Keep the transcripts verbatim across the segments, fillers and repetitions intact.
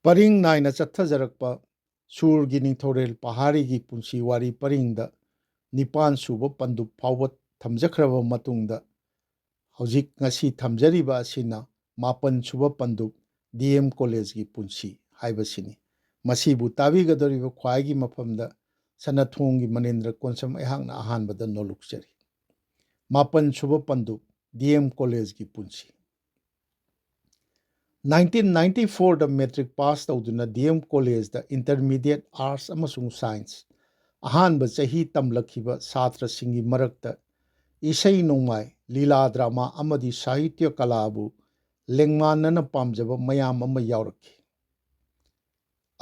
ꯄꯔꯤꯡ ꯅꯥꯏꯅ ꯆꯠꯊꯖꯔꯛꯄ ꯁꯨꯔꯒꯤ ꯅꯤꯡꯊꯧꯔꯦꯜ ꯄꯍꯥꯔꯤꯒꯤ ꯄꯨꯟꯁꯤ ꯋꯥꯔꯤ ꯄꯔꯤꯡꯗ ꯅꯤꯄꯥꯟ ꯁꯨꯕ ꯄꯟꯗꯨꯞ ꯐꯥꯎꯕ ꯊꯝꯖꯈ꯭ꯔꯕ ꯃꯇꯨꯡꯗ, ꯍꯧꯖꯤꯛ ꯉꯁꯤ ꯊꯝꯖꯔꯤꯕ ꯑꯁꯤꯅ ꯃꯥꯄꯟ ꯁꯨꯕ ꯄꯟꯗꯨꯞ, ꯗꯤ ꯑꯦꯝ ꯀꯣꯂꯦꯖꯒꯤ ꯄꯨꯟꯁꯤ ꯍꯥꯏꯕꯁꯤꯅꯤ꯫ ꯃꯁꯤꯕꯨ ꯇꯥꯕꯤꯒꯗꯧꯔꯤꯕ ꯈ꯭ꯋꯥꯏꯒꯤ ꯃꯐꯝꯗ ꯁꯅꯥꯊꯣꯡꯒꯤ ꯃꯅꯤꯟꯗ꯭ꯔ ꯀꯣꯟꯁꯝ ꯑꯩꯍꯥꯛꯅ ꯑꯍꯥꯟꯕꯗ ꯅꯣꯂꯨꯛꯆꯔꯤ꯫ ꯃꯥꯄꯟ ꯁꯨꯕ ꯄꯟꯗꯨꯞ, ꯗꯤ ꯑꯦꯝ ꯀꯣꯂꯦꯖꯒꯤ ꯄꯨꯟꯁꯤ꯫ ꯅꯥꯏꯟꯇꯤꯟ ꯅꯥꯏꯟꯇꯤ ꯐꯣꯔꯗ ꯃꯦꯇ꯭ꯔꯤꯛ ꯄꯥꯁ ꯇꯧꯗꯨꯅ ꯗꯤ ꯑꯦꯝ ꯀꯣꯂꯦꯖꯗ ꯏꯟꯇꯔꯃꯤꯗꯤꯌꯦꯠ ꯑꯥꯔꯠꯁ ꯑꯃꯁꯨꯡ ꯁꯥꯏꯟꯁ ꯑꯍꯥꯟꯕ ꯆꯍꯤ ꯇꯝꯂꯛꯈꯤꯕ ꯁꯥꯇ꯭ꯔꯁꯤꯡꯒꯤ ꯃꯔꯛꯇ ꯏꯁꯩ ꯅꯣꯡꯃꯥꯏ, ꯂꯤꯂꯥ ꯗ꯭ꯔꯃꯥ ꯑꯃꯗꯤ ꯁꯥꯍꯤꯇ꯭ꯌ ꯀꯂꯥꯕꯨ ꯂꯦꯡꯃꯥꯟꯅꯅ ꯄꯥꯝꯖꯕ ꯃꯌꯥꯝ ꯑꯃ ꯌꯥꯎꯔꯛꯈꯤ꯫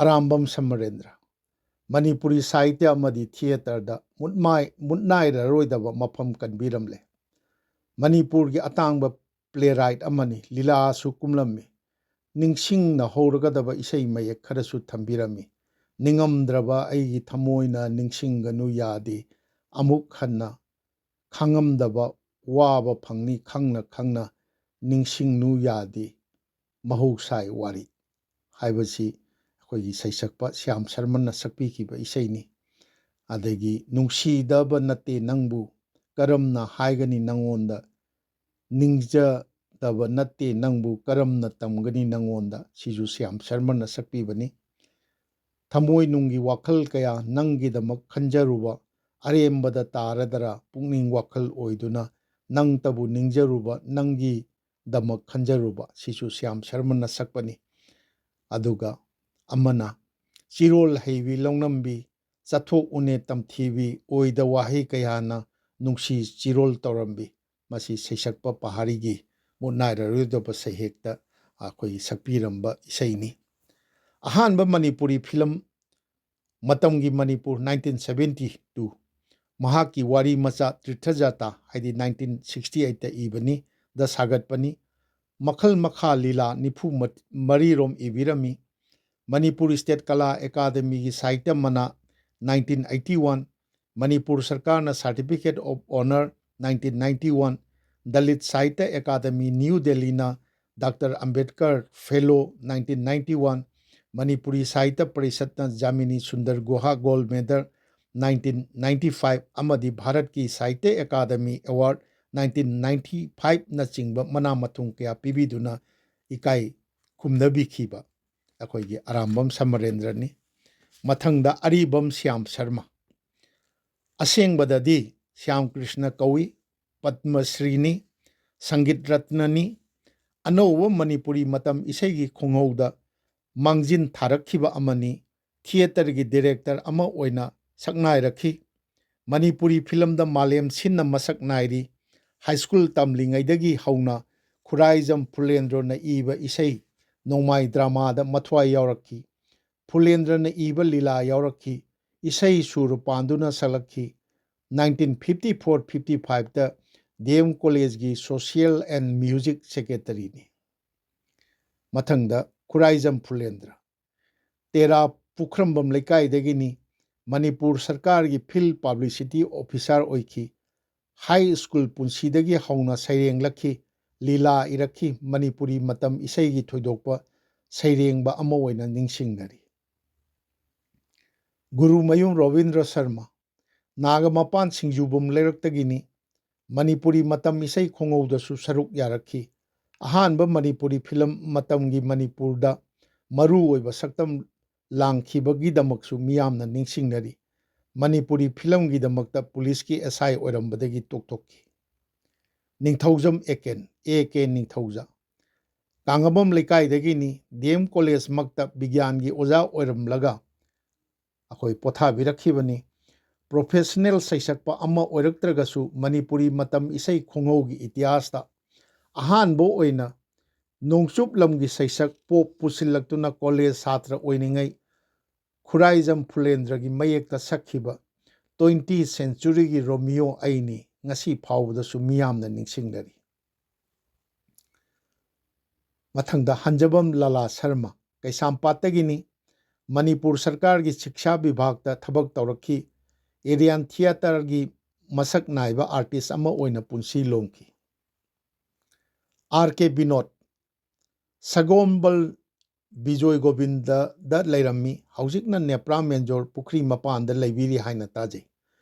ꯑꯔꯥꯝꯕꯝ ꯁꯃꯔꯦꯟꯗ꯭ꯔ꯫ ꯃꯅꯤꯄꯨꯔꯤ ꯁꯥꯍꯤꯇ꯭ꯌ ꯑꯃꯗꯤ ꯊꯤꯌꯦꯇꯔꯗ ꯃꯨꯠꯃꯥꯏ-, ꯃꯨꯠꯅꯥꯏꯔꯔꯣꯏꯗꯕ ꯃꯐꯝ ꯀꯟꯕꯤꯔꯝꯂꯦ꯫ ꯃꯅꯤꯄꯨꯔꯒꯤ ꯑꯇꯥꯡꯕ playwright ꯑꯃꯅꯤ, ꯂꯤꯂꯥꯁꯨ ꯀꯨꯝꯂꯝꯃꯤ꯫ ꯅꯤꯡꯁꯤꯡꯅ ꯍꯧꯔꯒꯗꯕ ꯏꯁꯩ ꯃꯌꯦꯛ ꯈꯔꯁꯨ ꯊꯝꯕꯤꯔꯝꯃꯤ꯫ "ꯅꯤꯡꯉꯝꯗ꯭ꯔꯕ ꯑꯩꯒꯤ ꯊꯃꯣꯏꯅ ꯅꯤꯡꯁꯤꯡꯒꯅꯨ ꯌꯥꯗꯦ, ꯑꯃꯨꯛ ꯍꯟꯅ ꯈꯪꯉꯝꯗꯕ ꯋꯥꯕ ꯐꯪꯅꯤ ꯈꯪꯅ ꯈꯪꯅ, ꯅꯤꯡꯁꯤꯡꯅꯨ ꯌꯥꯗꯦ, ꯃꯍꯧꯁꯥꯏ ꯋꯥꯔꯤ" ꯍꯥꯏꯕꯁꯤ ꯑꯩꯈꯣꯏꯒꯤ ꯁꯩꯁꯛꯄ ꯁ꯭ꯌꯥꯝ ꯁꯔꯃꯅ ꯁꯛꯄꯤꯈꯤꯕ ꯏꯁꯩꯅꯤ꯫ ꯑꯗꯒꯤ "ꯅꯨꯡꯁꯤꯗꯕ ꯅꯠꯇꯦ ꯅꯪꯕꯨ, ꯀꯔꯝꯅ ꯍꯥꯏꯒꯅꯤ ꯅꯪꯉꯣꯟꯗ, ꯅꯤꯡꯖꯗꯕ ꯅꯠꯇꯦ ꯅꯪꯕꯨ, ꯀꯔꯝꯅ ꯇꯝꯒꯅꯤ ꯅꯪꯉꯣꯟꯗ", ꯁꯤꯁꯨ ꯁ꯭ꯌꯥꯝ ꯁꯔꯃꯅ ꯁꯛꯄꯤꯕꯅꯤ꯫ "ꯊꯃꯣꯏꯅꯨꯡꯒꯤ ꯋꯥꯈꯜ ꯀꯌꯥ ꯅꯪꯒꯤꯗꯃꯛ ꯈꯟꯖꯔꯨꯕ, ꯑꯔꯦꯝꯕꯗ ꯇꯥꯔꯗꯔ ꯄꯨꯛꯅꯤꯡ ꯋꯥꯈꯜ ꯑꯣꯏꯗꯨꯅ, ꯅꯪꯇꯕꯨ ꯅꯤꯡꯖꯔꯨꯕ, ꯅꯪꯒꯤꯗꯃꯛ ꯈꯟꯖꯔꯨꯕ", ꯁꯤꯁꯨ ꯁ꯭ꯌꯥꯝ ꯁꯔꯃꯅ ꯁꯛꯄꯅꯤ꯫ ꯑꯗꯨꯒ ꯑꯃꯅ "ꯆꯤꯔꯣꯜ ꯍꯩꯕꯤ ꯂꯧꯅꯝꯕꯤ, ꯆꯠꯊꯣꯛꯎꯅꯦ ꯇꯝꯊꯤꯕꯤ, ꯑꯣꯏꯗ ꯋꯥꯍꯩ ꯀꯌꯥꯅ ꯅꯨꯡꯁꯤ ꯆꯤꯔꯣꯜ ꯇꯧꯔꯝꯕꯤ", ꯃꯁꯤ ꯁꯩꯁꯛꯄ ꯄꯍꯥꯔꯤꯒꯤ ꯃꯨꯠꯅꯥꯏꯔꯔꯣꯏꯗꯕ ꯁꯩꯍꯦꯛꯇ ꯑꯩꯈꯣꯏꯒꯤ ꯁꯛꯄꯤꯔꯝꯕ ꯏꯁꯩꯅꯤ꯫ ꯑꯍꯥꯟꯕ ꯃꯅꯤꯄꯨꯔꯤ ꯐꯤꯂꯝ, ꯃꯇꯝꯒꯤ ꯃꯅꯤꯄꯨꯔ, ꯅꯥꯏꯟꯇꯤꯟ ꯁꯚꯦꯟꯇꯤ ꯇꯨ, ꯃꯍꯥꯛꯀꯤ ꯋꯥꯔꯤ ꯃꯆꯥ ꯇ꯭ꯔꯤꯊꯖꯥꯇꯥ ꯍꯥꯏꯗꯤ ꯅꯥꯏꯟꯇꯤꯟ ꯁꯤꯛꯁꯇꯤ ꯑꯩꯠꯇ ꯏꯕꯅꯤ, ꯗ ꯁꯥꯒꯠꯄꯅꯤ꯫ ꯃꯈꯜ ꯃꯈꯥ ꯂꯤꯂꯥ ꯅꯤꯐꯨ ꯃꯔꯤꯔꯣꯝ ꯏꯕꯤꯔꯝꯃꯤ꯫ ꯃꯅꯤꯄꯨꯔ ꯁ꯭ꯇꯦꯠ ꯀꯂꯥ ꯑꯦꯀꯥꯗꯃꯤꯒꯤ ꯁꯥꯍꯤꯇ꯭ꯌ ꯃꯅꯥ, ꯅꯥꯏꯟꯇꯤꯟ ꯑꯩꯠꯇꯤ ꯋꯥꯟ, ꯃꯅꯤꯄꯨꯔ ꯁꯔꯀꯥꯔꯅ Certificate of Honour, nineteen ninety one, Dalit Sahitya academy, new ꯗꯦꯜꯂꯤꯅ doctor Ambedkar fellow, nineteen ninety one, Manipuri Sahitya ꯄꯔꯤꯁꯠꯅ Jamini Sundar Guha gold medal nineteen ninety five ꯑꯃꯗꯤ ꯚꯥꯔꯠꯀꯤ Sahitya academy award nineteen ninety ꯐꯥꯏꯚꯅꯆꯤꯡꯕ ꯃꯅꯥ ꯃꯊꯨꯝ ꯀꯌꯥ ꯄꯤꯕꯤꯗꯨꯅ ꯏꯀꯥꯏ ꯈꯨꯝꯅꯕꯤꯈꯤꯕ ꯑꯩꯈꯣꯏꯒꯤ ꯑꯔꯥꯝꯕꯝ ꯁꯃꯔꯦꯟꯗ꯭ꯔꯅꯤ꯫ ꯃꯊꯪꯗ ꯑꯔꯤꯕꯝ ꯁ꯭ꯌꯥꯝ ꯁꯔꯃ꯫ ꯑꯁꯦꯡꯕꯗꯗꯤ ꯁ꯭ꯌꯥꯝ ꯀ꯭ꯔꯤꯁꯅ ꯀꯧꯏ, ꯄꯗꯃ ꯁ꯭ꯔꯤꯅꯤ, ꯁꯪꯒꯤꯠ ꯔꯠꯅꯅꯤ꯫ ꯑꯅꯧꯕ ꯃꯅꯤꯄꯨꯔꯤ ꯃꯇꯝ ꯏꯁꯩꯒꯤ ꯈꯣꯡꯍꯧꯗ ꯃꯥꯡꯖꯤꯟ ꯊꯥꯔꯛꯈꯤꯕ ꯑꯃꯅꯤ꯫ ꯊꯤꯌꯦꯇꯔꯒꯤ ꯗꯤꯔꯦꯛꯇꯔ ꯑꯃ ꯑꯣꯏꯅ ꯁꯛꯅꯥꯏꯔꯛꯈꯤ꯫ ꯃꯅꯤꯄꯨꯔꯤ ꯐꯤꯂꯝꯗ ꯃꯥꯂꯦꯝ ꯁꯤꯟꯅ ꯃꯁꯛ ꯅꯥꯏꯔꯤ꯫ ꯍꯥꯏ ꯁ꯭ꯀꯨꯜ ꯇꯝꯂꯤꯉꯩꯗꯒꯤ ꯍꯧꯅ ꯈꯨꯔꯥꯏꯖꯝ ꯐꯨꯂꯦꯟꯗ꯭ꯔꯣꯅ ꯏꯕ ꯏꯁꯩ ꯅꯣꯡꯃꯥꯏ ꯗ꯭ꯔꯃꯥꯗ ꯃꯊ꯭ꯋꯥꯏ ꯌꯥꯎꯔꯛꯈꯤ꯫ ꯐꯨꯂꯦꯟꯗ꯭ꯔꯅ ꯏꯕ ꯂꯤꯂꯥ ꯌꯥꯎꯔꯛꯈꯤ꯫ ꯏꯁꯩ ꯁꯨꯔ ꯄꯥꯟꯗꯨꯅ ꯁꯛꯂꯛꯈꯤ꯫ ꯅꯥꯏꯟꯇꯤꯟ ꯐꯤꯐꯇꯤ ꯐꯣꯔ ꯐꯤꯐꯇꯤ ꯐꯥꯏꯚꯇ ꯗꯤ ꯑꯦꯝ ꯀꯣꯂꯦꯖꯀꯤ ꯁꯣꯁꯤꯌꯦꯜ ꯑꯦꯟ ꯃ꯭ꯌꯨꯖꯤꯛ ꯁꯦꯀ꯭ꯔꯦꯇꯔꯤꯅꯤ꯫ ꯃꯊꯪꯗ ꯈꯨꯔꯥꯏꯖꯝ ꯐꯨꯂꯦꯟꯗ꯭ꯔ꯫ ꯇꯦꯔꯥ ꯄꯨꯈ꯭ꯔꯝꯕꯝ ꯂꯩꯀꯥꯏꯗꯒꯤꯅꯤ꯫ ꯃꯅꯤꯄꯨꯔ ꯁꯔꯀꯥꯔꯒꯤ ꯐꯤꯜ ꯄꯕ꯭ꯂꯤꯁꯤꯇꯤ ꯑꯣꯐꯤꯁꯥꯔ ꯑꯣꯏꯈꯤ꯫ ꯍꯥꯏ ꯁ꯭ꯀꯨꯜ ꯄꯨꯟꯁꯤꯗꯒꯤ ꯍꯧꯅ ꯁꯩꯔꯦꯡꯂꯛꯈꯤ, ꯂꯤꯂꯥ ꯏꯔꯛꯈꯤ꯫ ꯃꯅꯤꯄꯨꯔꯤ ꯃꯇꯝ ꯏꯁꯩꯒꯤ ꯊꯣꯏꯗꯣꯛꯄ ꯁꯩꯔꯦꯡꯕ ꯑꯃ ꯑꯣꯏꯅ ꯅꯤꯡꯁꯤꯡꯅꯔꯤ꯫ ꯒꯨꯔꯨꯃꯌꯨꯝ ꯔꯣꯕꯤꯟꯗ꯭ꯔ ꯁꯔꯃ꯫ ꯅꯥꯒꯥ ꯃꯄꯥꯟ ꯁꯤꯡꯖꯨꯕꯝ ꯂꯩꯔꯛꯇꯒꯤꯅꯤ꯫ ꯃꯅꯤꯄꯨꯔꯤ ꯃꯇꯝ ꯏꯁꯩ ꯈꯣꯡꯍꯧꯗꯁꯨ ꯁꯔꯨꯛ ꯌꯥꯔꯛꯈꯤ꯫ ꯑꯍꯥꯟꯕ ꯃꯅꯤꯄꯨꯔꯤ ꯐꯤꯂꯝ ꯃꯇꯝꯒꯤ ꯃꯅꯤꯄꯨꯔꯗ ꯃꯔꯨ ꯑꯣꯏꯕ ꯁꯛꯇꯝ ꯂꯥꯡꯈꯤꯕꯒꯤꯗꯃꯛꯁꯨ ꯃꯤꯌꯥꯝꯅ ꯅꯤꯡꯁꯤꯡꯅꯔꯤ꯫ ꯃꯅꯤꯄꯨꯔꯤ ꯐꯤꯂꯝꯒꯤꯗꯃꯛꯇ ꯄꯨꯂꯤꯁꯀꯤ ꯑꯦꯁ ꯑꯥꯏ ꯑꯣꯏꯔꯝꯕꯗꯒꯤ ꯇꯣꯛꯊꯣꯛꯈꯤ꯫ ꯅꯤꯡꯊꯧꯖꯝ ꯑꯦꯀꯦꯟ, ꯑꯦ ꯀꯦ ꯅꯤꯡꯊꯧꯖ꯫ ꯀꯥꯡꯉꯕꯝ ꯂꯩꯀꯥꯏꯗꯒꯤꯅꯤ꯫ ꯗꯤ ꯑꯦꯝ ꯀꯣꯂꯦꯖꯃꯛꯇ ꯕꯤꯒ꯭ꯌꯥꯟꯒꯤ ꯑꯣꯖꯥ ꯑꯣꯏꯔꯝꯂꯒ ꯑꯩꯈꯣꯏ ꯄꯣꯊꯥꯕꯤꯔꯛꯈꯤꯕꯅꯤ꯫ ꯄ꯭ꯔꯣꯐꯦꯁꯅꯦꯜ ꯁꯩꯁꯛꯄ ꯑꯃ ꯑꯣꯏꯔꯛꯇ꯭ꯔꯒꯁꯨ ꯃꯅꯤꯄꯨꯔꯤ ꯃꯇꯝ ꯏꯁꯩ ꯈꯣꯡꯍꯧꯒꯤ ꯏꯇꯤꯍꯥꯁꯇ ꯑꯍꯥꯟꯕ ꯑꯣꯏꯅ ꯅꯣꯡꯆꯨꯞ ꯂꯝꯒꯤ ꯁꯩꯁꯛ ꯄꯣꯞ ꯄꯨꯁꯤꯜꯂꯛꯇꯨꯅ ꯀꯣꯂꯦꯖ ꯁꯥꯇ꯭ꯔ ꯑꯣꯏꯔꯤꯉꯩ ꯈꯨꯔꯥꯏꯖꯝ ꯐꯨꯂꯦꯟꯗ꯭ꯔꯒꯤ ꯃꯌꯦꯛꯇ ꯁꯛꯈꯤꯕ ꯇ꯭ꯋꯦꯟꯇꯤ ꯁꯦꯟꯆꯨꯔꯤꯒꯤ ꯔꯣꯃꯤꯌꯣ ꯑꯩꯅꯤ ꯉꯁꯤ ꯐꯥꯎꯕꯗꯁꯨ ꯃꯤꯌꯥꯝꯅ ꯅꯤꯡꯁꯤꯡꯅꯔꯤ꯫ ꯃꯊꯪꯗ ꯍꯟꯖꯕꯝ ꯂꯥꯂꯥ ꯁꯔꯃ, ꯀꯩꯁꯥꯝꯄꯥꯠꯇꯒꯤꯅꯤ꯫ ꯃꯅꯤꯄꯨꯔ ꯁꯔꯀꯥꯔꯒꯤ ꯁꯤꯛꯁꯥ ꯕꯤꯚꯥꯒꯇ ꯊꯕꯛ ꯇꯧꯔꯛꯈꯤ꯫ ꯑꯦꯔꯤꯌꯥꯟ ꯊꯤꯌꯦꯇꯔꯒꯤ ꯃꯁꯛ ꯅꯥꯏꯕ ꯑꯥꯔꯇꯤꯁ ꯑꯃ ꯑꯣꯏꯅ ꯄꯨꯟꯁꯤ ꯂꯣꯡꯈꯤ꯫ ꯑꯥꯔ ꯀꯦ ꯕꯤꯅꯣꯗ, ꯁꯒꯣꯝꯕꯜ ꯕꯤꯖꯣꯏ ꯒꯣꯕꯤꯟꯗꯗ ꯂꯩꯔꯝꯃꯤ꯫ ꯍꯧꯖꯤꯛꯅ ꯅꯦꯄ꯭ꯔꯥ ꯃꯦꯟꯖꯣꯔ ꯄꯨꯈ꯭ꯔꯤ ꯃꯄꯥꯟꯗ ꯂꯩꯕꯤꯔꯤ ꯍꯥꯏꯅ ꯇꯥꯖꯩ꯫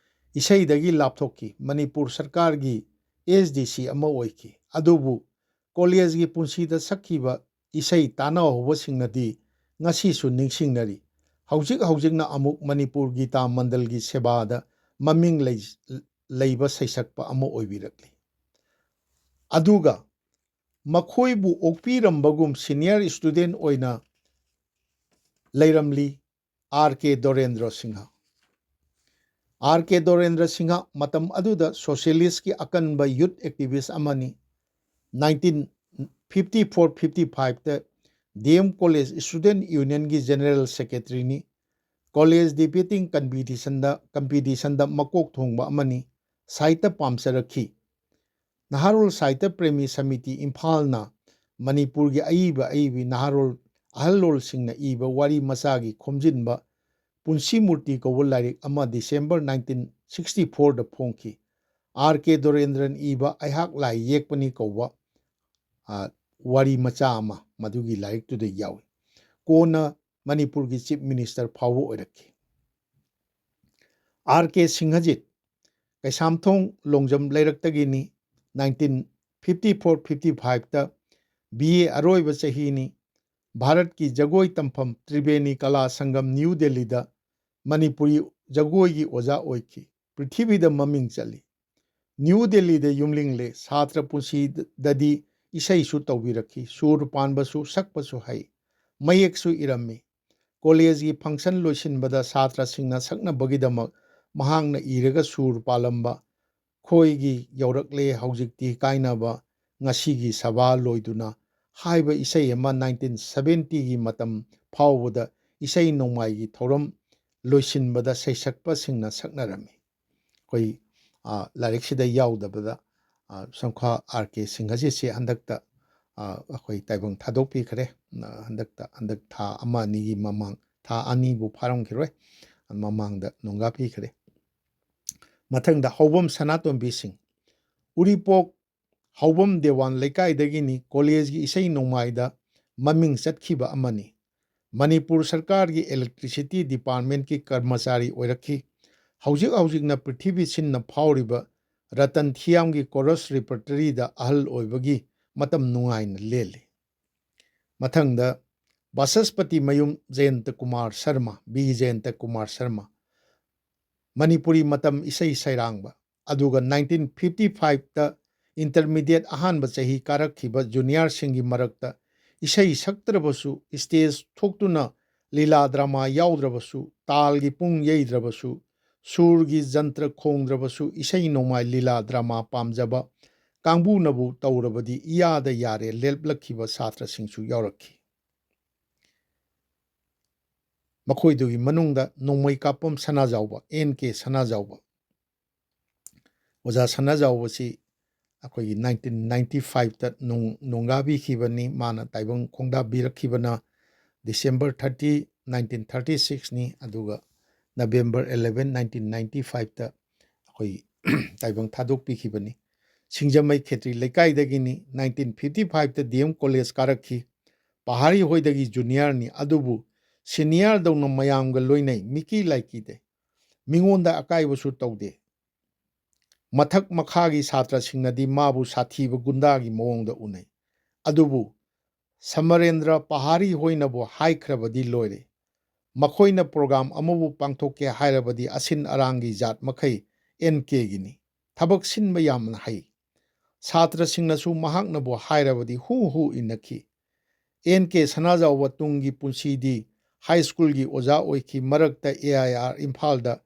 ꯏꯁꯩꯗꯒꯤ ꯂꯥꯞꯊꯣꯛꯈꯤ꯫ ꯃꯅꯤꯄꯨꯔ ꯁꯔꯀꯥꯔꯒꯤ ꯑꯦꯁ ꯗꯤ ꯁꯤ ꯑꯃ ꯑꯣꯏꯈꯤ꯫ ꯑꯗꯨꯕꯨ ꯀꯣꯂꯦꯖꯒꯤ ꯄꯨꯟꯁꯤꯗ ꯁꯛꯈꯤꯕ ꯏꯁꯩ ꯇꯥꯟꯅꯍꯧꯕꯁꯤꯡꯅꯗꯤ ꯉꯁꯤꯁꯨ ꯅꯤꯡꯁꯤꯡꯅꯔꯤ꯫ ꯍꯧꯖꯤꯛ ꯍꯧꯖꯤꯛꯅ ꯑꯃꯨꯛ ꯃꯅꯤꯄꯨꯔ ꯒꯤꯇꯥ ꯃꯟꯗꯜꯒꯤ ꯁꯦꯕꯥꯗ ꯃꯃꯤꯡ ꯂꯩ-, ꯂꯩꯕ ꯁꯩꯁꯛꯄ ꯑꯃ ꯑꯣꯏꯕꯤꯔꯛꯂꯤ꯫ ꯑꯗꯨꯒ ꯃꯈꯣꯏꯕꯨ ꯑꯣꯛꯄꯤꯔꯝꯕꯒꯨꯝ ꯁꯤꯅꯤꯌꯔ ꯁ꯭ꯇꯨꯗꯦꯟ ꯑꯣꯏꯅ ꯂꯩꯔꯝꯂꯤ ꯑꯥꯔ ꯀꯦ ꯗꯣꯔꯦꯟꯗ꯭ꯔ ꯁꯤꯡꯍ꯫ ꯑꯥꯔ ꯀꯦ ꯗꯣꯔꯦꯟꯗ꯭ꯔ ꯁꯤꯡꯍ ꯃꯇꯝ ꯑꯗꯨꯗ ꯁꯣꯁꯤꯌꯦꯂꯤꯁꯀꯤ ꯑꯀꯟꯕ ꯌꯨꯠ ꯑꯦꯛꯇꯤꯚꯤꯁ ꯑꯃꯅꯤ꯫ ꯅꯥꯏꯟꯇꯤꯟ ꯐꯤꯐꯇꯤ ꯐꯣꯔ ꯐꯤꯐꯇꯤ ꯐꯥꯏꯚꯇ ꯗꯤ ꯑꯦꯝ ꯀꯣꯂꯦꯖ ꯁ꯭ꯇꯨꯗꯦꯟ ꯌꯨꯅꯤꯌꯟꯒꯤ ꯖꯦꯅꯔꯦꯜ ꯁꯦꯀ꯭ꯔꯦꯇꯔꯤꯅꯤ꯫ ꯀꯣꯂꯦꯖ ꯗꯤꯕꯦꯇꯤꯡ ꯀꯝꯄꯤꯇꯤꯁꯟꯗ, ꯀꯝꯄꯤꯇꯤꯁꯟꯗ ꯃꯀꯣꯛ ꯊꯣꯡꯕ ꯑꯃꯅꯤ꯫ ꯁꯥꯍꯤꯇ꯭ꯌ ꯄꯥꯝꯖꯔꯛꯈꯤ꯫ ꯅꯍꯥꯔꯣꯜ ꯁꯥꯍꯤꯇ꯭ꯌ ꯄ꯭ꯔꯦꯃꯤ ꯁꯃꯤꯇꯤ ꯏꯝꯐꯥꯜꯅ ꯃꯅꯤꯄꯨꯔꯒꯤ ꯑꯏꯕ ꯑꯏꯕꯤ ꯅꯍꯥꯔꯣꯜ ꯑꯍꯜꯂꯣꯜꯁꯤꯡꯅ ꯏꯕ ꯋꯥꯔꯤ ꯃꯆꯥꯒꯤ ꯈꯣꯝꯖꯤꯟꯕ ꯄꯨꯟꯁꯤ ꯃꯨꯔꯇꯤ ꯀꯧꯕ ꯂꯥꯏꯔꯤꯛ ꯑꯃ ꯗꯤꯁꯦꯝꯕꯔ ꯅꯥꯏꯟꯇꯤꯟ ꯁꯤꯛꯁꯇꯤ ꯐꯣꯔꯗ ꯐꯣꯡꯈꯤ꯫ ꯑꯥꯔ ꯀꯦ ꯗꯣꯔꯦꯟꯗ꯭ꯔꯟ ꯏꯕ ꯑꯩꯍꯥꯛ ꯂꯥꯏ ꯌꯦꯛꯄꯅꯤ ꯀꯧꯕ, ꯑ, ꯋꯥꯔꯤ ꯃꯆꯥ ꯑꯃ ꯃꯗꯨꯒꯤ ꯂꯥꯏꯔꯤꯛꯇꯨꯗ ꯌꯥꯎꯏ꯫ ꯀꯣꯟꯅ ꯃꯅꯤꯄꯨꯔꯒꯤ ꯆꯤꯐ ꯃꯤꯅꯤꯁꯇꯔ ꯐꯥꯎꯕ ꯑꯣꯏꯔꯛꯈꯤ꯫ ꯑꯥꯔ ꯀꯦ ꯁꯤꯡꯍꯖꯤꯠ ꯀꯩꯁꯥꯝꯊꯣꯡ ꯂꯣꯡꯖꯝ ꯂꯩꯔꯛꯇꯒꯤꯅꯤ꯫ ꯅꯥꯏꯟꯇꯤꯟ ꯐꯤꯐꯇꯤ ꯐꯣꯔ ꯐꯤꯐꯇꯤ ꯐꯥꯏꯚꯇ ꯕꯤ ꯑꯦ ꯑꯔꯣꯏꯕ ꯆꯍꯤꯅꯤ꯫ ꯚꯥꯔꯠꯀꯤ ꯖꯒꯣꯏ ꯇꯝꯐꯝ ꯇ꯭ꯔꯤꯕꯦꯅꯤ ꯀꯂꯥ ꯁꯪꯒꯝ ꯅ꯭ꯌꯨ ꯗꯦꯜꯂꯤꯗ ꯃꯅꯤꯄꯨꯔꯤ ꯖꯒꯣꯏꯒꯤ ꯑꯣꯖꯥ ꯑꯣꯏꯈꯤ꯫ ꯄ꯭ꯔꯤꯊꯤꯕꯤꯗ ꯃꯃꯤꯡ ꯆꯠꯂꯤ꯫ ꯅ꯭ꯌꯨ ꯗꯦꯜꯂꯤꯗ ꯌꯨꯝꯂꯤꯡꯂꯦ꯫ ꯁꯥꯇ꯭ꯔ ꯄꯨꯟꯁꯤꯗꯗꯤ ꯏꯁꯩꯁꯨ ꯇꯧꯕꯤꯔꯛꯈꯤ꯫ ꯁꯨꯔ ꯄꯥꯟꯕꯁꯨ ꯁꯛꯄꯁꯨ ꯍꯩ꯫ ꯃꯌꯦꯛꯁꯨ ꯏꯔꯝꯃꯤ꯫ ꯀꯣꯂꯦꯖꯒꯤ ꯐꯪꯁꯟ ꯂꯣꯏꯁꯤꯟꯕꯗ ꯁꯥꯇ꯭ꯔꯁꯤꯡꯅ ꯁꯛꯅꯕꯒꯤꯗꯃꯛ ꯃꯍꯥꯛꯅ ꯏꯔꯒ ꯁꯨꯔ ꯄꯥꯜꯂꯝꯕ "ꯈꯣꯏꯒꯤ ꯌꯧꯔꯛꯂꯦ ꯍꯧꯖꯤꯛꯇꯤ ꯀꯥꯏꯅꯕ ꯉꯁꯤꯒꯤ ꯁꯚꯥ ꯂꯣꯏꯗꯨꯅ" ꯍꯥꯏꯕ ꯏꯁꯩ ꯑꯃ ꯅꯥꯏꯟꯇꯤꯟ ꯁꯚꯦꯟꯇꯤꯒꯤ ꯃꯇꯝ ꯐꯥꯎꯕꯗ ꯏꯁꯩ ꯅꯣꯡꯃꯥꯏꯒꯤ ꯊꯧꯔꯝ ꯂꯣꯏꯁꯤꯟꯕꯗ ꯁꯩꯁꯛꯄꯁꯤꯡꯅ ꯁꯛꯅꯔꯝꯃꯤ꯫ ꯑꯩꯈꯣꯏ, ꯑ, ꯂꯥꯏꯔꯤꯛꯁꯤꯗ ꯌꯥꯎꯗꯕꯗ, ꯑ, ꯁꯝꯈꯥ ꯑꯥꯔ ꯀꯦ ꯁꯤꯡꯍꯖꯤꯠꯁꯤ ꯍꯟꯗꯛꯇ, ꯑ, ꯑꯩꯈꯣꯏ ꯇꯥꯏꯕꯪ ꯊꯥꯗꯣꯛꯄꯤꯈ꯭ꯔꯦ꯫ ꯑ, ꯍꯟꯗꯛꯇ, ꯍꯟꯗꯛ ꯊꯥ ꯑꯃ ꯑꯅꯤꯒꯤ ꯃꯃꯥꯡ, ꯊꯥ ꯑꯅꯤꯕꯨ ꯐꯥꯔꯝꯈꯤꯔꯣꯏ, ꯃꯃꯥꯡꯗ ꯅꯣꯡꯒꯥ ꯄꯤꯈ꯭ꯔꯦ꯫ ꯃꯊꯪꯗ ꯍꯧꯕꯝ ꯁꯅꯥꯇꯣꯝꯕꯤ ꯁꯤꯡ, ꯎꯔꯤꯄꯣꯛ ꯍꯧꯕꯝ ꯗꯦꯋꯥꯟ ꯂꯩꯀꯥꯏꯗꯒꯤꯅꯤ꯫ ꯀꯣꯂꯦꯖꯒꯤ ꯏꯁꯩ ꯅꯣꯡꯃꯥꯏꯗ ꯃꯃꯤꯡ ꯆꯠꯈꯤꯕ ꯑꯃꯅꯤ꯫ ꯃꯅꯤꯄꯨꯔ ꯁꯔꯀꯥꯔꯒꯤ electricity departmentꯀꯤ ꯀꯔꯃꯆꯥꯔꯤ ꯑꯣꯏꯔꯛꯈꯤ꯫ ꯍꯧꯖꯤꯛ ꯍꯧꯖꯤꯛꯅ ꯄ꯭ꯔꯤꯊꯤꯕꯤ ꯁꯤꯟꯅ ꯐꯥꯎꯔꯤꯕ ꯔꯇꯟ ꯊꯤꯌꯥꯝꯒꯤ Chorus Repertoryꯗ ꯑꯍꯜ ꯑꯣꯏꯕꯒꯤ ꯃꯇꯝ ꯅꯨꯡꯉꯥꯏꯅ ꯂꯦꯜꯂꯤ꯫ ꯃꯊꯪꯗ ꯕꯥꯆꯁꯄꯇꯤ ꯃꯌꯨꯝ ꯖꯌꯟꯇ ꯀꯨꯃꯥꯔ ꯁꯔꯃ, ꯕꯤ ꯖꯌꯟꯇ ꯀꯨꯃꯥꯔ ꯁꯔꯃ, ꯃꯅꯤꯄꯨꯔꯤ ꯃꯇꯝ ꯏꯁꯩ ꯁꯩꯔꯥꯡꯕ, ꯑꯗꯨꯒ nineteen fifty fiveꯇ intermediate ꯑꯍꯥꯟꯕ ꯆꯍꯤ ꯀꯥꯔꯛꯈꯤꯕ juniorꯁꯤꯡꯒꯤ ꯃꯔꯛꯇ ꯏꯁꯩ ꯁꯛꯇ꯭ꯔꯕꯁꯨ, stage ꯊꯣꯛꯇꯨꯅ ꯂꯤꯂꯥ drama ꯌꯥꯎꯗ꯭ꯔꯕꯁꯨ, ꯇꯥꯜꯒꯤ ꯄꯨꯡ ꯌꯩꯗ꯭ꯔꯕꯁꯨ, ꯁꯨꯔꯒꯤ ꯖꯟꯇ꯭ꯔ ꯈꯣꯡꯗ꯭ꯔꯕꯁꯨ, ꯏꯁꯩ ꯅꯣꯡꯃꯥꯏ ꯂꯤꯂꯥ drama ꯄꯥꯝꯖꯕ ꯀꯥꯡꯕꯨꯅꯕꯨ ꯇꯧꯔꯕꯗꯤ ꯏꯌꯥꯗ ꯌꯥꯔꯦ ꯂꯦꯞꯂꯛꯈꯤꯕ ꯁꯥꯇ꯭ꯔꯁꯤꯡꯁꯨ ꯌꯥꯎꯔꯛꯈꯤ꯫ ꯃꯈꯣꯏꯗꯨꯒꯤ ꯃꯅꯨꯡꯗ ꯅꯣꯡꯃꯩ ꯀꯥꯞꯄꯝ ꯁꯅꯥꯖꯥꯎꯕ, ꯑꯦꯟ ꯀꯦ ꯁꯅꯥꯖꯥꯎꯕ꯫ ꯑꯣꯖꯥ ꯁꯅꯥꯖꯥꯎꯕꯁꯤ ꯑꯩꯈꯣꯏꯒꯤ nineteen ninety fiveꯇ ꯅꯣꯡ-, ꯅꯣꯡꯒꯥꯕꯤꯈꯤꯕꯅꯤ꯫ ꯃꯥꯅ ꯇꯥꯏꯕꯪ ꯈꯣꯡꯗꯥꯕꯤꯔꯛꯈꯤꯕꯅ December thirty, nineteen thirty sixꯅꯤ, ꯑꯗꯨꯒ November eleven, nineteen ninety fiveꯇ ꯑꯩꯈꯣꯏ ꯇꯥꯏꯕꯪ ꯊꯥꯗꯣꯛꯄꯤꯈꯤꯕꯅꯤ꯫ ꯁꯤꯡꯖꯃꯩ ꯈꯦꯇ꯭ꯔꯤ ꯂꯩꯀꯥꯏꯗꯒꯤꯅꯤ꯫ Nineteen fifty fiveꯇ ꯗꯤ ꯑꯦꯝ ꯀꯣꯂꯦꯖ ꯀꯥꯔꯛꯈꯤ꯫ ꯄꯍꯥꯔꯤ ꯍꯣꯏꯗꯒꯤ juniorꯅꯤ, ꯑꯗꯨꯕꯨ seniorꯗꯧꯅ ꯃꯌꯥꯝꯒ ꯂꯣꯏꯅꯩ, ꯃꯤꯀꯤ ꯂꯥꯏꯀꯤꯗꯦ꯫ ꯃꯤꯉꯣꯟꯗ ꯑꯀꯥꯏꯕꯁꯨ ꯇꯧꯗꯦ꯫ ꯃꯊꯛ ꯃꯈꯥꯒꯤ ꯁꯥꯇ꯭ꯔꯁꯤꯡꯅꯗꯤ ꯃꯥꯕꯨ ꯁꯥꯊꯤꯕ ꯒꯨꯟꯗꯥꯒꯤ ꯃꯑꯣꯡꯗ ꯎꯅꯩ꯫ ꯑꯗꯨꯕꯨ ꯁꯃꯔꯦꯟꯗ꯭ꯔ ꯄꯍꯥꯔꯤ ꯍꯣꯏꯅꯕꯨ ꯍꯥꯏꯈ꯭ꯔꯕꯗꯤ ꯂꯣꯏꯔꯦ꯫ ꯃꯈꯣꯏꯅ program ꯑꯃꯕꯨ ꯄꯥꯡꯊꯣꯛꯀꯦ ꯍꯥꯏꯔꯕꯗꯤ ꯑꯁꯤꯟ ꯑꯔꯥꯡꯒꯤ ꯖꯥꯠ ꯃꯈꯩ ꯑꯦꯟ ꯀꯦꯒꯤꯅꯤ꯫ ꯊꯕꯛ ꯁꯤꯟꯕ ꯌꯥꯝꯅ ꯍꯩ꯫ ꯁꯥꯇ꯭ꯔꯁꯤꯡꯅꯁꯨ ꯃꯍꯥꯛꯅꯕꯨ ꯍꯥꯏꯔꯕꯗꯤ ꯍꯨ ꯍꯨ ꯏꯟꯅꯈꯤ꯫ ꯑꯦꯟ ꯀꯦ ꯁꯅꯥꯖꯥꯎꯕ ꯇꯨꯡꯒꯤ ꯄꯨꯟꯁꯤꯗꯤ high schoolꯒꯤ ꯑꯣꯖꯥ ꯑꯣꯏꯈꯤ, ꯃꯔꯛꯇ ꯑꯦ ꯑꯥꯏ ꯑꯥꯔ ꯏꯝꯐꯥꯜꯗ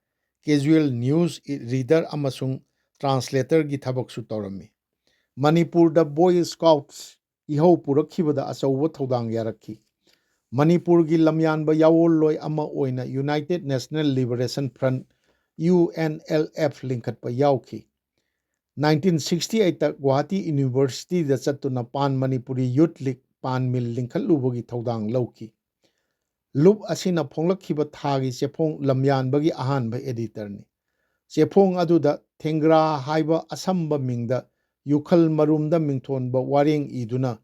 casual news reader ꯑꯃꯁꯨꯡ translatorꯒꯤ ꯊꯕꯛꯁꯨ ꯇꯧꯔꯝꯃꯤ꯫ ꯃꯅꯤꯄꯨꯔꯗ Boy Scouts ꯏꯍꯧ ꯄꯨꯔꯛꯈꯤꯕꯗ ꯑꯆꯧꯕ ꯊꯧꯗꯥꯡ ꯌꯥꯔꯛꯈꯤ꯫ ꯃꯅꯤꯄꯨꯔꯒꯤ ꯂꯝꯌꯥꯟꯕ ꯌꯥꯑꯣꯜꯂꯣꯏ ꯑꯃ ꯑꯣꯏꯅ United National Liberation Front, U N L F, ꯂꯤꯡꯈꯠꯄ ꯌꯥꯎꯈꯤ꯫ Nineteen sixty eightꯇ ꯒꯨꯋꯥꯍꯥꯇꯤ Universityꯗ ꯆꯠꯇꯨꯅ Pan Manipuri Youth League, ꯄꯥꯟ ꯃꯤꯜ, ꯂꯤꯡꯈꯠꯂꯨꯕꯒꯤ ꯊꯧꯗꯥꯡ ꯂꯧꯈꯤ꯫ ꯂꯨꯞ ꯑꯁꯤꯅ ꯐꯣꯡꯂꯛꯈꯤꯕ ꯊꯥꯒꯤ ꯆꯦꯐꯣꯡ ꯂꯝꯌꯥꯟꯕꯒꯤ ꯑꯍꯥꯟꯕ editorꯅꯤ꯫ ꯆꯦꯐꯣꯡ ꯑꯗꯨꯗ ꯊꯦꯡꯒ꯭ꯔꯥ ꯍꯥꯏꯕ ꯑꯁꯝꯕ ꯃꯤꯡꯗ ꯌꯨꯈꯜ ꯃꯔꯨꯝꯗ ꯃꯤꯡꯊꯣꯟꯕ ꯋꯥꯔꯦꯡ ꯏꯗꯨꯅ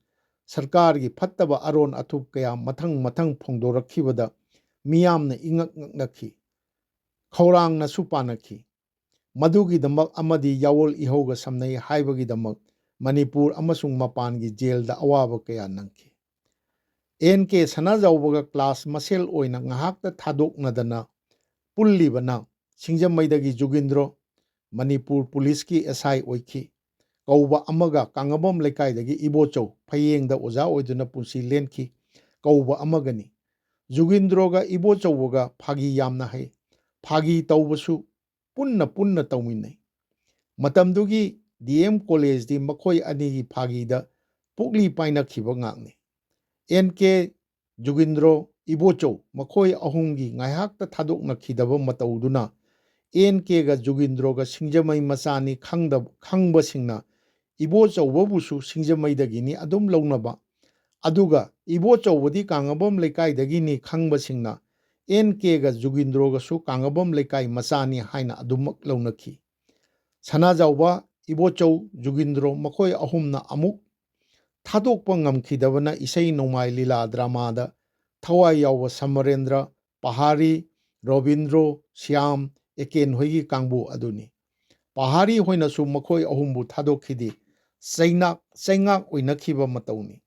ꯁꯔꯀꯥꯔꯒꯤ ꯐꯠꯇꯕ ꯑꯔꯣꯟ ꯑꯊꯨꯞ ꯀꯌꯥ ꯃꯊꯪ ꯃꯊꯪ ꯐꯣꯡꯗꯣꯔꯛꯈꯤꯕꯗ ꯃꯤꯌꯥꯝꯅ ꯏꯉꯛ ꯉꯛꯅꯈꯤ, ꯈꯧꯔꯥꯡꯅꯁꯨ ꯄꯥꯅꯈꯤ꯫ ꯃꯗꯨꯒꯤꯗꯃꯛ ꯑꯃꯗꯤ ꯌꯥꯑꯣꯜ ꯏꯍꯧꯒ ꯁꯝꯅꯩ ꯍꯥꯏꯕꯒꯤꯗꯃꯛ ꯃꯅꯤꯄꯨꯔ ꯑꯃꯁꯨꯡ ꯃꯄꯥꯟꯒꯤ ꯖꯦꯜꯗ ꯑꯋꯥꯕ ꯀꯌꯥ ꯅꯪꯈꯤ꯫ ꯑꯦꯟ ꯀꯦ ꯁꯅꯥꯖꯥꯎꯕꯒ ꯀ꯭ꯂꯥꯁ ꯃꯁꯦꯜ ꯑꯣꯏꯅ ꯉꯥꯏꯍꯥꯛꯇ ꯊꯥꯗꯣꯛꯅꯗꯅ ꯄꯨꯜꯂꯤꯕꯅ ꯁꯤꯡꯖꯃꯩꯗꯒꯤ ꯖꯨꯒꯤꯟꯗ꯭ꯔꯣ, ꯃꯅꯤꯄꯨꯔ ꯄꯨꯂꯤꯁꯀꯤ ꯑꯦꯁ ꯑꯥꯏ ꯑꯣꯏꯈꯤ, ꯀꯧꯕ ꯑꯃꯒ ꯀꯥꯡꯉꯕꯝ ꯂꯩꯀꯥꯏꯗꯒꯤ ꯏꯕꯣꯆꯧ, ꯐꯌꯦꯡꯗ ꯑꯣꯖꯥ ꯑꯣꯏꯗꯨꯅ ꯄꯨꯟꯁꯤ ꯂꯦꯟꯈꯤ, ꯀꯧꯕ ꯑꯃꯒꯅꯤ꯫ ꯖꯨꯒꯤꯟꯗ꯭ꯔꯣꯒ ꯏꯕꯣꯆꯧꯕꯒ ꯐꯥꯒꯤ ꯌꯥꯝꯅ ꯍꯩ꯫ ꯐꯥꯒꯤ ꯇꯧꯕꯁꯨ ꯄꯨꯟꯅ ꯄꯨꯟꯅ ꯇꯧꯃꯤꯟꯅꯩ꯫ ꯃꯇꯝꯗꯨꯒꯤ ꯗꯤ ꯑꯦꯝ ꯀꯣꯂꯦꯖꯇꯤ ꯃꯈꯣꯏ ꯑꯅꯤꯒꯤ ꯐꯥꯒꯤꯗ ꯄꯨꯛꯂꯤ ꯄꯥꯏꯅꯈꯤꯕ ꯉꯥꯛꯅꯤ꯫ ꯑꯦꯟ ꯀꯦ, ꯖꯨꯒꯤꯟꯗ꯭ꯔꯣ, ꯏꯕꯣꯆꯧ ꯃꯈꯣꯏ ꯑꯍꯨꯝꯒꯤ ꯉꯥꯏꯍꯥꯛꯇ ꯊꯥꯗꯣꯛꯅꯈꯤꯗꯕ ꯃꯇꯧꯗꯨꯅ ꯑꯦꯟ ꯀꯦꯒ ꯖꯨꯒꯤꯟꯗ꯭ꯔꯣꯒ ꯁꯤꯡꯖꯃꯩ ꯃꯆꯥꯅꯤ ꯈꯪꯗꯕ, ꯈꯪꯕꯁꯤꯡꯅ ꯏꯕꯣꯆꯧꯕꯕꯨꯁꯨ ꯁꯤꯡꯖꯃꯩꯗꯒꯤꯅꯤ ꯑꯗꯨꯝ ꯂꯧꯅꯕ, ꯑꯗꯨꯒ ꯏꯕꯣꯆꯧꯕꯗꯤ ꯀꯥꯡꯉꯕꯝ ꯂꯩꯀꯥꯏꯗꯒꯤꯅꯤ ꯈꯪꯕꯁꯤꯡꯅ ꯑꯦꯟ ꯀꯦꯒ ꯖꯨꯒꯤꯟꯗ꯭ꯔꯣꯒꯁꯨ ꯀꯥꯡꯉꯕꯝ ꯂꯩꯀꯥꯏ ꯃꯆꯥꯅꯤ ꯍꯥꯏꯅ ꯑꯗꯨꯃꯛ ꯂꯧꯅꯈꯤ꯫ ꯁꯅꯥꯖꯥꯎꯕ, ꯏꯕꯣꯆꯧ, ꯖꯨꯒꯤꯟꯗ꯭ꯔꯣ ꯃꯈꯣꯏ ꯑꯍꯨꯝꯅ ꯑꯃꯨꯛ ꯊꯥꯗꯣꯛꯄ ꯉꯝꯈꯤꯗꯕꯅ ꯏꯁꯩ ꯅꯣꯡꯃꯥꯏ ꯂꯤꯂꯥ ꯗ꯭ꯔꯃꯥꯗ ꯊꯋꯥꯏ ꯌꯥꯎꯕ ꯁꯃꯔꯦꯟꯗ꯭ꯔ, ꯄꯍꯥꯔꯤ, ꯔꯣꯕꯤꯟꯗ꯭ꯔꯣ, ꯁ꯭ꯌꯥꯝ, ꯑꯦꯀꯦꯟ ꯍꯣꯏꯒꯤ ꯀꯥꯡꯕꯨ ꯑꯗꯨꯅꯤ꯫ ꯄꯍꯥꯔꯤ ꯍꯣꯏꯅꯁꯨ ꯃꯈꯣꯏ ꯑꯍꯨꯝꯕꯨ ꯊꯥꯗꯣꯛꯈꯤꯗꯦ꯫ ꯆꯩꯅꯥꯛ, ꯆꯩꯉꯥꯛ ꯑꯣꯏꯅꯈꯤꯕ ꯃꯇꯧꯅꯤ꯫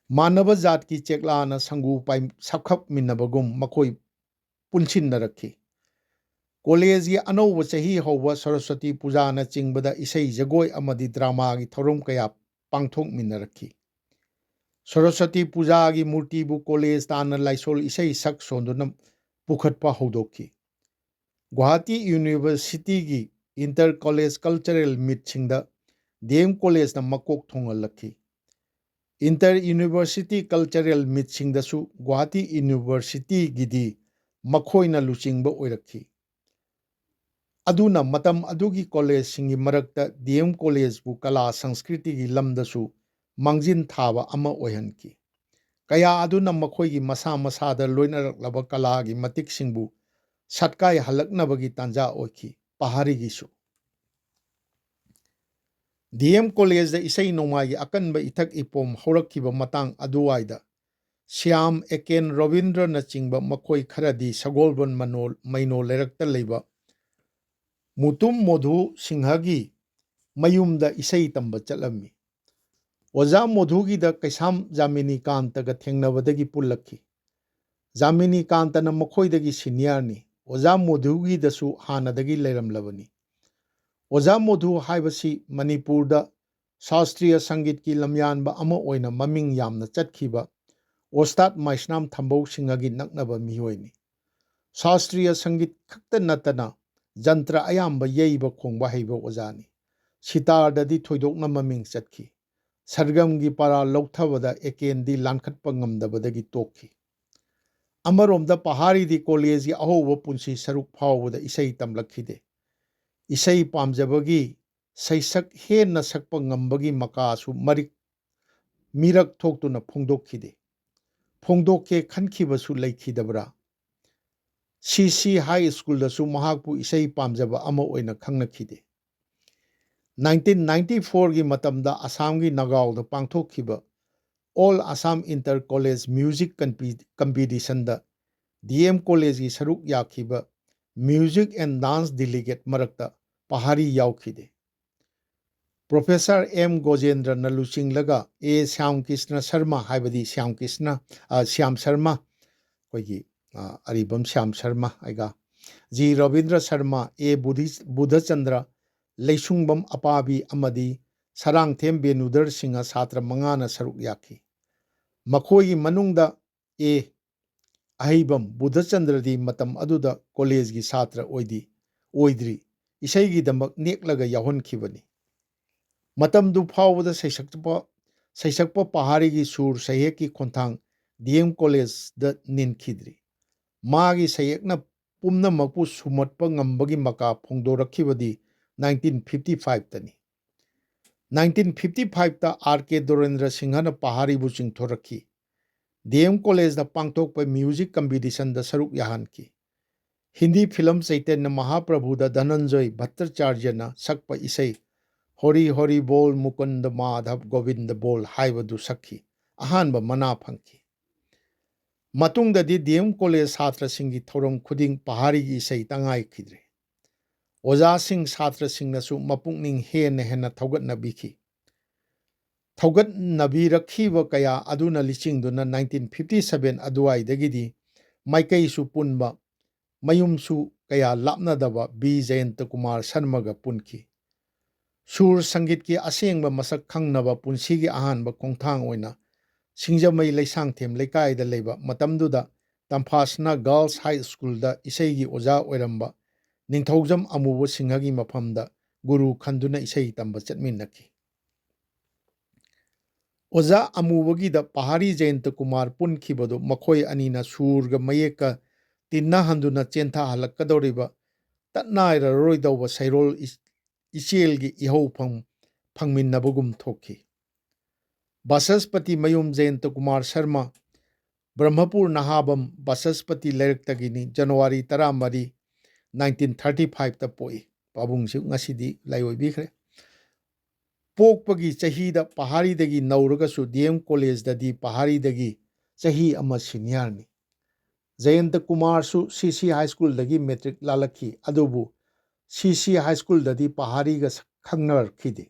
ꯃꯥꯟꯅꯕ ꯖꯥꯠꯀꯤ ꯆꯦꯛꯂꯥꯅ ꯁꯪꯒꯨ ꯄꯥꯏ-, ꯁꯛꯈꯞꯃꯤꯟꯅꯕꯒꯨꯝ ꯃꯈꯣꯏ ꯄꯨꯟꯁꯤꯟꯅꯔꯛꯈꯤ꯫ ꯀꯣꯂꯦꯖꯒꯤ ꯑꯅꯧꯕ ꯆꯍꯤ ꯍꯧꯕ, ꯁꯔꯁ꯭ꯋꯇꯤ ꯄꯨꯖꯥꯅꯆꯤꯡꯕꯗ ꯏꯁꯩ ꯖꯒꯣꯏ ꯑꯃꯗꯤ ꯗ꯭ꯔꯃꯥꯒꯤ ꯊꯧꯔꯝ ꯀꯌꯥ ꯄꯥꯡꯊꯣꯛꯃꯤꯟꯅꯔꯛꯈꯤ꯫ ꯁꯔꯁ꯭ꯋꯇꯤ ꯄꯨꯖꯥꯒꯤ ꯃꯨꯔꯇꯤꯕꯨ ꯀꯣꯂꯦꯖ ꯇꯥꯟꯅ ꯂꯥꯏꯁꯣꯜ ꯏꯁꯩ ꯁꯛ ꯁꯣꯟꯗꯨꯅ ꯄꯨꯈꯠꯄ ꯍꯧꯗꯣꯛꯈꯤ꯫ ꯒꯨꯋꯥꯍꯥꯇꯤ ꯌꯨꯅꯤꯚꯔꯁꯤꯇꯤꯒꯤ ꯏꯟꯇꯔ ꯀꯣꯂꯦꯖ ꯀꯜꯆꯔꯦꯜ ꯃꯤꯠꯁꯤꯡꯗ ꯗꯤ ꯑꯦꯝ ꯀꯣꯂꯦꯖꯅ ꯃꯀꯣꯛ ꯊꯣꯡꯍꯜꯂꯛꯈꯤ꯫ ꯏꯟꯇꯔ ꯌꯨꯅꯤꯚꯔꯁꯤꯇꯤ ꯀꯜꯆꯔꯦꯜ ꯃꯤꯠꯁꯤꯡꯗꯁꯨ ꯒꯨꯋꯥꯍꯥꯇꯤ ꯌꯨꯅꯤꯚꯔꯁꯤꯇꯤꯒꯤꯗꯤ ꯃꯈꯣꯏꯅ ꯂꯨꯆꯤꯡꯕ ꯑꯣꯏꯔꯛꯈꯤ꯫ ꯑꯗꯨꯅ ꯃꯇꯝ ꯑꯗꯨꯒꯤ ꯀꯣꯂꯦꯖꯁꯤꯡꯒꯤ ꯃꯔꯛꯇ ꯗꯤ ꯑꯦꯝ ꯀꯣꯂꯦꯖꯄꯨ ꯀꯂꯥ ꯁꯪꯁꯀ꯭ꯔꯤꯇꯤꯒꯤ ꯂꯝꯗꯁꯨ ꯃꯥꯡꯖꯤꯟ ꯊꯥꯕ ꯑꯃ ꯑꯣꯏꯍꯟꯈꯤ꯫ ꯀꯌꯥ ꯑꯗꯨꯅ ꯃꯈꯣꯏꯒꯤ ꯃꯁꯥ ꯃꯁꯥꯗ ꯂꯣꯏꯅꯔꯛꯂꯕ ꯀꯂꯥꯒꯤ ꯃꯇꯤꯛꯁꯤꯡꯕꯨ ꯁꯠꯀꯥꯏ ꯍꯜꯂꯛꯅꯕꯒꯤ ꯇꯥꯟꯖꯥ ꯑꯣꯏꯈꯤ꯫ ꯄꯍꯥꯔꯤꯒꯤꯁꯨ꯫ ꯗꯤ ꯑꯦꯝ ꯀꯣꯂꯦꯖꯇ ꯏꯁꯩ ꯅꯣꯡꯃꯥꯏꯒꯤ ꯑꯀꯟꯕ ꯏꯊꯛ ꯏꯄꯣꯝ ꯍꯧꯔꯛꯈꯤꯕ ꯃꯇꯥꯡ ꯑꯗꯨꯋꯥꯏꯗ ꯁ꯭ꯌꯥꯝ, ꯑꯦ ꯀꯦꯟ, ꯔꯣꯕꯤꯟꯗ꯭ꯔꯅꯆꯤꯡꯕ ꯃꯈꯣꯏ ꯈꯔꯗꯤ ꯁꯒꯣꯜꯕꯟ ꯃꯅꯣ-, ꯃꯩꯅꯣ ꯂꯩꯔꯛꯇ ꯂꯩꯕ ꯃꯨꯇꯨꯝ ꯃꯣꯙꯨ ꯁꯤꯡꯍꯒꯤ ꯃꯌꯨꯝꯗ ꯏꯁꯩ ꯇꯝꯕ ꯆꯠꯂꯝꯃꯤ꯫ ꯑꯣꯖꯥ ꯃꯣꯙꯨꯒꯤꯗ ꯀꯩꯁꯥꯝ ꯖꯥꯃꯤꯅꯤꯀꯥꯟꯇꯒ ꯊꯦꯡꯅꯕꯗꯒꯤ ꯄꯨꯜꯂꯛꯈꯤ꯫ ꯖꯥꯃꯤꯅꯤꯀꯥꯟꯇꯅ ꯃꯈꯣꯏꯗꯒꯤ ꯁꯤꯅꯤꯌꯔꯅꯤ꯫ ꯑꯣꯖꯥ ꯃꯣꯙꯨꯒꯤꯗꯁꯨ ꯍꯥꯟꯅꯗꯒꯤ ꯂꯩꯔꯝꯂꯕꯅꯤ꯫ ꯑꯣꯖꯥ ꯃꯣꯙꯨ ꯍꯥꯏꯕꯁꯤ ꯃꯅꯤꯄꯨꯔꯗ ꯁꯥꯁꯇ꯭ꯔꯤꯌ ꯁꯪꯒꯤꯠꯀꯤ ꯂꯝꯌꯥꯟꯕ ꯑꯃ ꯑꯣꯏꯅ ꯃꯃꯤꯡ ꯌꯥꯝꯅ ꯆꯠꯈꯤꯕ ꯑꯣꯁꯇꯥꯠ ꯃꯥꯏꯁꯅꯥꯝ ꯊꯝꯕꯧ ꯁꯤꯡꯍꯒꯤ ꯅꯛꯅꯕ ꯃꯤꯑꯣꯏꯅꯤ꯫ ꯁꯥꯁꯇ꯭ꯔꯤꯌ ꯁꯪꯒꯤꯠ ꯈꯛꯇ ꯅꯠꯇꯅ ꯖꯟꯇ꯭ꯔ ꯑꯌꯥꯝꯕ ꯌꯩꯕ ꯈꯣꯡꯕ ꯍꯩꯕ ꯑꯣꯖꯥꯅꯤ꯫ ꯁꯤꯇꯥꯔꯗꯗꯤ ꯊꯣꯏꯗꯣꯛꯅ ꯃꯃꯤꯡ ꯆꯠꯈꯤ꯫ ꯁꯔꯒꯝꯒꯤ ꯄꯥꯔꯥ ꯂꯧꯊꯕꯗ ꯑꯦꯀꯦꯟꯗꯤ ꯂꯥꯟꯈꯠꯄ ꯉꯝꯗꯕꯗꯒꯤ ꯇꯣꯛꯈꯤ꯫ ꯑꯃꯔꯣꯝꯗ ꯄꯍꯥꯔꯤꯗꯤ ꯀꯣꯂꯦꯖꯒꯤ ꯑꯍꯧꯕ ꯄꯨꯟꯁꯤ ꯁꯔꯨꯛ ꯐꯥꯎꯕꯗ ꯏꯁꯩ ꯇꯝꯂꯛꯈꯤꯗꯦ꯫ ꯏꯁꯩ ꯄꯥꯝꯖꯕꯒꯤ ꯁꯩꯁꯛ ꯍꯦꯟꯅ ꯁꯛꯄ ꯉꯝꯕꯒꯤ ꯃꯀꯥꯁꯨ ꯃꯔꯤꯛ, ꯃꯤꯔꯛ ꯊꯣꯛꯇꯨꯅ ꯐꯣꯡꯗꯣꯛꯈꯤꯗꯦ꯫ ꯐꯣꯡꯗꯣꯛꯀꯦ ꯈꯟꯈꯤꯕꯁꯨ ꯂꯩꯈꯤꯗꯕ꯭ꯔꯥ? ꯁꯤ ꯁꯤ ꯍꯥꯏ ꯁ꯭ꯀꯨꯜꯗꯁꯨ ꯃꯍꯥꯛꯄꯨ ꯏꯁꯩ ꯄꯥꯝꯖꯕ ꯑꯃ ꯑꯣꯏꯅ ꯈꯪꯅꯈꯤꯗꯦ꯫ ꯅꯥꯏꯟꯇꯤꯟ ꯅꯥꯏꯟꯇꯤ ꯐꯣꯔꯒꯤ ꯃꯇꯝꯗ ꯑꯁꯥꯝꯒꯤ ꯅꯒꯥꯎꯗ ꯄꯥꯡꯊꯣꯛꯈꯤꯕ All Assam Inter College Music Compe-, Competitionꯗ ꯗꯤ ꯑꯦꯝ ꯀꯣꯂꯦꯖꯀꯤ ꯁꯔꯨꯛ ꯌꯥꯈꯤꯕ Music and Dance Delegate ꯃꯔꯛꯇ ꯄꯍꯥꯔꯤ ꯌꯥꯎꯈꯤꯗꯦ꯫ ꯄ꯭ꯔꯣꯐꯦꯁꯔ ꯑꯦꯝ ꯒꯣꯖꯦꯟꯗ꯭ꯔꯅ ꯂꯨꯆꯤꯡꯂꯒ ꯑꯦ ꯁ꯭ꯌꯥꯝ ꯀ꯭ꯔꯤꯁꯅ ꯁꯔꯃ, ꯍꯥꯏꯕꯗꯤ ꯁ꯭ꯌꯥꯝ ꯀ꯭ꯔꯤꯁꯅ, ꯑ, ꯁ꯭ꯌꯥꯝ ꯁꯔꯃ, ꯑꯩꯈꯣꯏꯒꯤ, ꯑ, ꯑꯔꯤꯕꯝ ꯁ꯭ꯌꯥꯝ ꯁꯔꯃ, ꯑꯩꯒ ꯖꯤ ꯔꯕꯤꯟꯗ꯭ꯔ ꯁꯔꯃ, ꯑꯦ ꯕꯨꯙꯤ-, ꯕꯨꯙꯆꯟꯗ꯭ꯔ, ꯂꯩꯁꯨꯡꯕꯝ ꯑꯄꯥꯕꯤ ꯑꯃꯗꯤ ꯁꯔꯥꯡꯊꯦꯝ ꯕꯦꯅꯨꯙꯔ ꯁꯤꯡꯍ ꯁꯥꯇ꯭ꯔ ꯃꯉꯥꯅ ꯁꯔꯨꯛ ꯌꯥꯈꯤ꯫ ꯃꯈꯣꯏꯒꯤ ꯃꯅꯨꯡꯗ ꯑꯦ ꯑꯍꯩꯕꯝ ꯕꯨꯙꯆꯟꯗ꯭ꯔꯗꯤ ꯃꯇꯝ ꯑꯗꯨꯗ ꯀꯣꯂꯦꯖꯒꯤ ꯁꯥꯇ꯭ꯔ ꯑꯣꯏꯗꯤ, ꯑꯣꯏꯗ꯭ꯔꯤ, ꯏꯁꯩꯒꯤꯗꯃꯛ ꯅꯦꯛꯂꯒ ꯌꯥꯎꯍꯟꯈꯤꯕꯅꯤ꯫ ꯃꯇꯝꯗꯨ ꯐꯥꯎꯕꯗ ꯁꯩꯁꯛꯄ, ꯁꯩꯁꯛꯄ ꯄꯍꯥꯔꯤꯒꯤ ꯁꯨꯔ ꯁꯩꯍꯦꯛꯀꯤ ꯈꯣꯟꯊꯥꯡ ꯗꯤ ꯑꯦꯝ ꯀꯣꯂꯦꯖꯗ ꯅꯤꯟꯈꯤꯗ꯭ꯔꯤ꯫ ꯃꯥꯒꯤ ꯁꯩꯍꯦꯛꯅ ꯄꯨꯝꯅꯃꯛꯄꯨ ꯁꯨꯝꯍꯠꯄ ꯉꯝꯕꯒꯤ ꯃꯀꯥ ꯐꯣꯡꯗꯣꯔꯛꯈꯤꯕꯗꯤ ꯅꯥꯏꯟꯇꯤꯟ ꯐꯤꯐꯇꯤ ꯐꯥꯏꯚꯇꯅꯤ꯫ ꯅꯥꯏꯟꯇꯤꯟ ꯐꯤꯐꯇꯤ ꯐꯥꯏꯚꯇ ꯑꯥꯔ ꯀꯦ ꯗꯣꯔꯦꯟꯗ꯭ꯔ ꯁꯤꯡꯍꯅ ꯄꯍꯥꯔꯤꯕꯨ ꯆꯤꯡꯊꯣꯔꯛꯈꯤ꯫ ꯗꯤ ꯑꯦꯝ ꯀꯣꯂꯦꯖꯗ ꯄꯥꯡꯊꯣꯛꯄ ꯃ꯭ꯌꯨꯖꯤꯛ ꯀꯝꯄꯤꯇꯤꯁꯟꯗ ꯁꯔꯨꯛ ꯌꯥꯍꯟꯈꯤ꯫ ꯍꯤꯟꯗꯤ ꯐꯤꯂꯝ ꯆꯩꯇꯟꯌ ꯃꯍꯥꯄ꯭ꯔꯚꯨꯗ ꯙꯅꯟꯖꯣꯏ ꯚꯠꯇꯆꯥꯔꯖꯅ ꯁꯛꯄ ꯏꯁꯩ ꯍꯣꯔꯤ ꯍꯣꯔꯤ ꯕꯣꯜ, ꯃꯨꯀꯨꯟꯗ ꯃꯥꯙꯕ ꯒꯣꯕꯤꯟꯗ ꯕꯣꯜ ꯍꯥꯏꯕꯗꯨ ꯁꯛꯈꯤ꯫ ꯑꯍꯥꯟꯕ ꯃꯅꯥ ꯐꯪꯈꯤ꯫ ꯃꯇꯨꯡꯗꯗꯤ ꯗꯤ ꯑꯦꯝ ꯀꯣꯂꯦꯖ ꯁꯥꯇ꯭ꯔꯁꯤꯡꯒꯤ ꯊꯧꯔꯝ ꯈꯨꯗꯤꯡ ꯄꯍꯥꯔꯤꯒꯤ ꯏꯁꯩ ꯇꯉꯥꯏꯈꯤꯗ꯭ꯔꯦ꯫ ꯑꯣꯖꯥꯁꯤꯡ, ꯁꯥꯇ꯭ꯔꯁꯤꯡꯅꯁꯨ ꯃꯄꯨꯛꯅꯤꯡ ꯍꯦꯟꯅ ꯍꯦꯟꯅ ꯊꯧꯒꯠꯅꯕꯤꯈꯤ꯫ ꯊꯧꯒꯠꯅꯕꯤꯔꯛꯈꯤꯕ ꯀꯌꯥ ꯑꯗꯨꯅ ꯂꯤꯆꯤꯡꯗꯨꯅ nineteen fifty seven ꯑꯗꯨꯋꯥꯏꯗꯒꯤꯗꯤ ꯃꯥꯏꯀꯩꯁꯨ ꯄꯨꯟꯕ, ꯃꯌꯨꯝꯁꯨ ꯀꯌꯥ ꯂꯥꯞꯅꯗꯕ ꯕꯤ ꯖꯌꯟꯇ ꯀꯨꯃꯥꯔ ꯁꯔꯃꯒ ꯄꯨꯟꯈꯤ꯫ ꯁꯨꯔ ꯁꯪꯒꯤꯠꯀꯤ ꯑꯁꯦꯡꯕ ꯃꯁꯛ ꯈꯪꯅꯕ ꯄꯨꯟꯁꯤꯒꯤ ꯑꯍꯥꯟꯕ ꯈꯣꯡꯊꯥꯡ ꯑꯣꯏꯅ ꯁꯤꯡꯖꯃꯩ ꯂꯩꯁꯥꯡꯊꯦꯝ ꯂꯩꯀꯥꯏꯗ ꯂꯩꯕ ꯃꯇꯝꯗꯨꯗ ꯇꯝꯐꯥꯁꯅꯥ ꯒꯥꯔꯜꯁ ꯍꯥꯏ ꯁ꯭ꯀꯨꯜꯗ ꯏꯁꯩꯒꯤ ꯑꯣꯖꯥ ꯑꯣꯏꯔꯝꯕ ꯅꯤꯡꯊꯧꯖꯝ ꯑꯃꯨꯕ ꯁꯤꯡꯍꯒꯤ ꯃꯐꯝꯗ ꯒꯨꯔꯨ ꯈꯟꯗꯨꯅ ꯏꯁꯩ ꯇꯝꯕ ꯆꯠꯃꯤꯟꯅꯈꯤ꯫ ꯑꯣꯖꯥ ꯑꯃꯨꯕꯒꯤꯗ ꯄꯍꯥꯔꯤ ꯖꯌꯟꯇ ꯀꯨꯃꯥꯔ ꯄꯨꯟꯈꯤꯕꯗꯨ ꯃꯈꯣꯏ ꯑꯅꯤꯅ ꯁꯨꯔꯒ ꯃꯌꯦꯛꯀ ꯇꯤꯟꯅꯍꯟꯗꯨꯅ ꯆꯦꯟꯊꯍꯜꯂꯛꯀꯗꯧꯔꯤꯕ ꯇꯠꯅꯥꯏꯔꯔꯣꯏꯗꯧꯕ ꯁꯩꯔꯣꯜ ꯏꯆꯦꯜꯒꯤ ꯏꯍꯧ ꯐꯪ-, ꯐꯪꯃꯤꯟꯅꯕꯒꯨꯝ ꯊꯣꯛꯈꯤ꯫ ꯕꯥꯆꯁꯄꯇꯤ ꯃꯌꯨꯝ ꯖꯌꯟꯇ ꯀꯨꯃꯥꯔ ꯁꯔꯃ, ꯕ꯭ꯔꯍꯃꯄꯨꯔ ꯅꯍꯥꯕꯝ ꯕꯥꯆꯁꯄꯇꯤ ꯂꯩꯔꯛꯇꯒꯤꯅꯤ, ꯖꯅꯋꯥꯔꯤ ꯇꯔꯥꯃꯔꯤ, nineteen thirty fiveꯇ ꯄꯣꯛꯏ꯫ ꯄꯥꯕꯨꯡꯁꯨ ꯉꯁꯤꯗꯤ ꯂꯥꯏꯑꯣꯏꯕꯤꯈ꯭ꯔꯦ꯫ ꯄꯣꯛꯄꯒꯤ ꯆꯍꯤꯗ ꯄꯍꯥꯔꯤꯗꯒꯤ ꯅꯧꯔꯒꯁꯨ ꯗꯤ ꯑꯦꯝ ꯀꯣꯂꯦꯖꯇꯗꯤ ꯄꯍꯥꯔꯤꯗꯒꯤ ꯆꯍꯤ ꯑꯃ ꯁꯤꯅꯤꯌꯔꯅꯤ꯫ ꯖꯌꯟꯇ ꯀꯨꯃꯥꯔꯁꯨ ꯁꯤ ꯁꯤ ꯍꯥꯏ ꯁ꯭ꯀꯨꯜꯗꯒꯤ ꯃꯦꯇ꯭ꯔꯤꯛ ꯂꯥꯜꯂꯛꯈꯤ, ꯑꯗꯨꯕꯨ ꯁꯤ ꯁꯤ ꯍꯥꯏ ꯁ꯭ꯀꯨꯜꯗꯗꯤ ꯄꯍꯥꯔꯤꯒ ꯁꯛ-, ꯈꯪꯅꯔꯛꯈꯤꯗꯦ꯫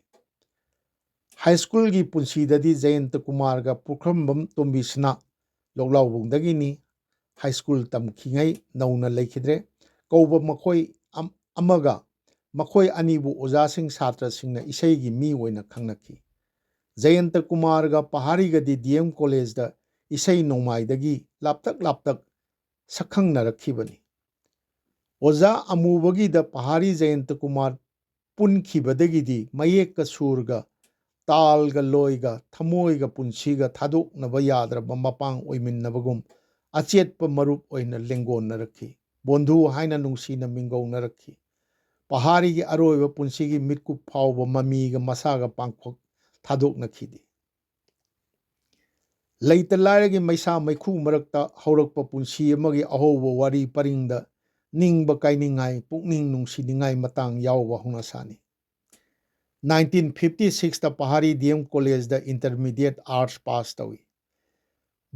ꯍꯥꯏ ꯁ꯭ꯀꯨꯜꯒꯤ ꯄꯨꯟꯁꯤꯗꯗꯤ ꯖꯌꯟꯇ ꯀꯨꯃꯥꯔꯒ ꯄꯨꯈ꯭ꯔꯝꯕꯝ ꯇꯣꯝꯕꯤꯁꯅꯥ ꯂꯣꯛꯂꯥꯎꯕꯨꯡꯗꯒꯤꯅꯤ꯫ ꯍꯥꯏ ꯁ꯭ꯀꯨꯜ ꯇꯝꯈꯤꯉꯩ ꯅꯧꯅ ꯂꯩꯈꯤꯗ꯭ꯔꯦ꯫ ꯀꯧꯕ ꯃꯈꯣꯏ ꯑꯝ-, ꯑꯃꯒ ꯃꯈꯣꯏ ꯑꯅꯤꯕꯨ ꯑꯣꯖꯥꯁꯤꯡ, ꯁꯥꯇ꯭ꯔꯁꯤꯡꯅ ꯏꯁꯩꯒꯤ ꯃꯤ ꯑꯣꯏꯅ ꯈꯪꯅꯈꯤ꯫ ꯖꯌꯟꯇ ꯀꯨꯃꯥꯔꯒ ꯄꯍꯥꯔꯤꯒꯗꯤ ꯗꯤ ꯑꯦꯝ ꯀꯣꯂꯦꯖꯗ ꯏꯁꯩ ꯅꯣꯡꯃꯥꯏꯗꯒꯤ ꯂꯥꯞꯇꯛ ꯂꯥꯞꯇꯛ ꯁꯛꯈꯪꯅꯔꯛꯈꯤꯕꯅꯤ꯫ ꯑꯣꯖꯥ ꯑꯃꯨꯕꯒꯤꯗ ꯄꯍꯥꯔꯤ ꯖꯌꯟꯇ ꯀꯨꯃꯥꯔ ꯄꯨꯟꯈꯤꯕꯗꯒꯤꯗꯤ ꯃꯌꯦꯛꯀ ꯁꯨꯔꯒ, ꯇꯥꯜꯒ ꯂꯣꯏꯒ, ꯊꯃꯣꯏꯒ ꯄꯨꯟꯁꯤꯒ ꯊꯥꯗꯣꯛꯅꯕ ꯌꯥꯗ꯭ꯔꯕ ꯃꯄꯥꯡ ꯑꯣꯏꯃꯤꯟꯅꯕꯒꯨꯝ ꯑꯆꯦꯠꯄ ꯃꯔꯨꯞ ꯑꯣꯏꯅ ꯂꯦꯡꯒꯣꯟꯅꯔꯛꯈꯤ꯫ ꯕꯣꯟꯙꯨ ꯍꯥꯏꯅ ꯅꯨꯡꯁꯤꯅ ꯃꯤꯡꯒꯧꯅꯔꯛꯈꯤ꯫ ꯄꯍꯥꯔꯤꯒꯤ ꯑꯔꯣꯏꯕ ꯄꯨꯟꯁꯤꯒꯤ ꯃꯤꯠꯀꯨꯞ ꯐꯥꯎꯕ ꯃꯃꯤꯒ ꯃꯁꯥꯒ ꯄꯥꯡꯊꯣꯛ ꯊꯥꯗꯣꯛꯅꯈꯤꯗꯦ꯫ ꯂꯩꯇ ꯂꯥꯏꯔꯒꯤ ꯃꯩꯁꯥ ꯃꯩꯈꯨ ꯃꯔꯛꯇ ꯍꯧꯔꯛꯄ ꯄꯨꯟꯁꯤ ꯑꯃꯒꯤ ꯑꯍꯧꯕ ꯋꯥꯔꯤ ꯄꯔꯤꯡꯗ ꯅꯤꯡꯕ ꯀꯥꯏꯅꯤꯡꯉꯥꯏ, ꯄꯨꯛꯅꯤꯡ ꯅꯨꯡꯁꯤꯅꯤꯡꯉꯥꯏ ꯃꯇꯥꯡ ꯌꯥꯎꯕ ꯍꯧꯅꯁꯥꯅꯤ꯫ ꯅꯥꯏꯟꯇꯤꯟ ꯐꯤꯐꯇꯤ ꯁꯤꯛꯁꯇ ꯄꯍꯥꯔꯤ ꯗꯤ ꯑꯦꯝ ꯀꯣꯂꯦꯖꯇ ꯏꯟꯇꯔꯃꯤꯗꯤꯌꯦꯠ ꯑꯥꯔꯠꯁ ꯄꯥꯁ ꯇꯧꯏ꯫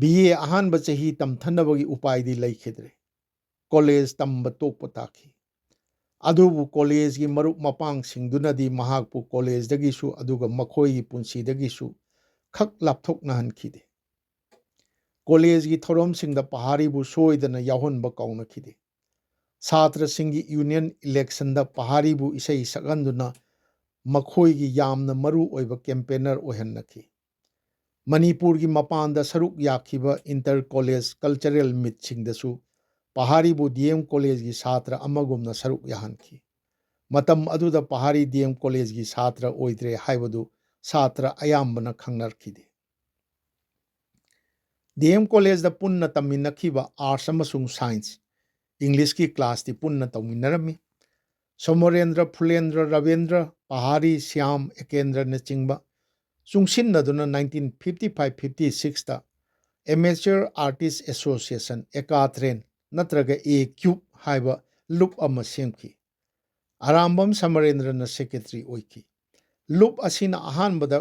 ꯕꯤ ꯑꯦ ꯑꯍꯥꯟꯕ ꯆꯍꯤ ꯇꯝꯊꯅꯕꯒꯤ ꯎꯄꯥꯏꯗꯤ ꯂꯩꯈꯤꯗ꯭ꯔꯦ꯫ ꯀꯣꯂꯦꯖ ꯇꯝꯕ ꯇꯣꯛꯄ ꯇꯥꯈꯤ꯫ ꯑꯗꯨꯕꯨ ꯀꯣꯂꯦꯖꯒꯤ ꯃꯔꯨꯞ ꯃꯄꯥꯡꯁꯤꯡꯗꯨꯅꯗꯤ ꯃꯍꯥꯛꯄꯨ ꯀꯣꯂꯦꯖꯗꯒꯤꯁꯨ ꯑꯗꯨꯒ ꯃꯈꯣꯏꯒꯤ ꯄꯨꯟꯁꯤꯗꯒꯤꯁꯨ ꯈꯛ ꯂꯥꯞꯊꯣꯛꯅꯍꯟꯈꯤꯗꯦ꯫ ꯀꯣꯂꯦꯖꯒꯤ ꯊꯧꯔꯝꯁꯤꯡꯗ ꯄꯍꯥꯔꯤꯕꯨ ꯁꯣꯏꯗꯅ ꯌꯥꯎꯍꯟꯕ ꯀꯥꯎꯅꯈꯤꯗꯦ꯫ ꯁꯥꯇ꯭ꯔꯁꯤꯡꯒꯤ ꯌꯨꯅꯤꯌꯟ ꯏꯂꯦꯛꯁꯟꯗ ꯄꯍꯥꯔꯤꯕꯨ ꯏꯁꯩ ꯁꯛꯍꯟꯗꯨꯅ ꯃꯈꯣꯏꯒꯤ ꯌꯥꯝꯅ ꯃꯔꯨ ꯑꯣꯏꯕ ꯀꯦꯝꯄꯦꯅꯔ ꯑꯣꯏꯍꯟꯅꯈꯤ꯫ ꯃꯅꯤꯄꯨꯔꯒꯤ ꯃꯄꯥꯟꯗ ꯁꯔꯨꯛ ꯌꯥꯈꯤꯕ ꯏꯟꯇꯔ ꯀꯣꯂꯦꯖ ꯀꯜꯆꯔꯦꯜ ꯃꯤꯠꯁꯤꯡꯗꯁꯨ ꯄꯍꯥꯔꯤꯕꯨ ꯗꯤ ꯑꯦꯝ ꯀꯣꯂꯦꯖꯒꯤ ꯁꯥꯇ꯭ꯔ ꯑꯃꯒꯨꯝꯅ ꯁꯔꯨꯛ ꯌꯥꯍꯟꯈꯤ꯫ ꯃꯇꯝ ꯑꯗꯨꯗ ꯄꯍꯥꯔꯤ ꯗꯤ ꯑꯦꯝ ꯀꯣꯂꯦꯖꯒꯤ ꯁꯥꯇ꯭ꯔ ꯑꯣꯏꯗ꯭ꯔꯦ ꯍꯥꯏꯕꯗꯨ ꯁꯥꯇ꯭ꯔ ꯑꯌꯥꯝꯕꯅ ꯈꯪꯅꯔꯛꯈꯤꯗꯦ꯫ ꯗꯤ ꯑꯦꯝ ꯀꯣꯂꯦꯖꯇ ꯄꯨꯟꯅ ꯇꯝꯃꯤꯟꯅꯈꯤꯕ ꯑꯥꯔꯠꯁ ꯑꯃꯁꯨꯡ ꯁꯥꯏꯟꯁ, ꯏꯪꯂꯤꯁꯀꯤ ꯀ꯭ꯂꯥꯁꯇꯤ ꯄꯨꯟꯅ ꯇꯧꯃꯤꯟꯅꯔꯝꯃꯤ꯫ ꯁꯣꯃꯣꯔꯦꯟꯗ꯭ꯔ, ꯐꯨꯂꯦꯟꯗ꯭ꯔ, ꯔꯕꯤꯟꯗ꯭ꯔ, ꯄꯍꯥꯔꯤ, ꯁ꯭ꯌꯥꯝ, ꯑꯦꯀꯦꯟꯗ꯭ꯔꯅꯆꯤꯡꯕ ꯆꯨꯡꯁꯤꯟꯅꯗꯨꯅ ꯅꯥꯏꯟꯇꯤꯟ ꯐꯤꯐꯇꯤ ꯐꯥꯏꯚ ꯐꯤꯐꯇꯤ ꯁꯤꯛꯁꯇ ꯑꯦꯃꯦꯆꯔ ꯑꯥꯔꯇꯤꯁ ꯑꯦꯁꯣꯁꯤꯌꯦꯁꯟ, ꯑꯦꯀꯥꯊ꯭ꯔꯦꯟ ꯅꯠꯇ꯭ꯔꯒ ꯑꯦ ꯀ꯭ꯌꯨꯕ ꯍꯥꯏꯕ ꯂꯨꯞ ꯑꯃ ꯁꯦꯝꯈꯤ꯫ ꯑꯔꯥꯝꯕꯝ ꯁꯃꯔꯦꯟꯗ꯭ꯔꯅ ꯁꯦꯀ꯭ꯔꯦꯇꯔꯤ ꯑꯣꯏꯈꯤ꯫ ꯂꯨꯞ ꯑꯁꯤꯅ ꯑꯍꯥꯟꯕꯗ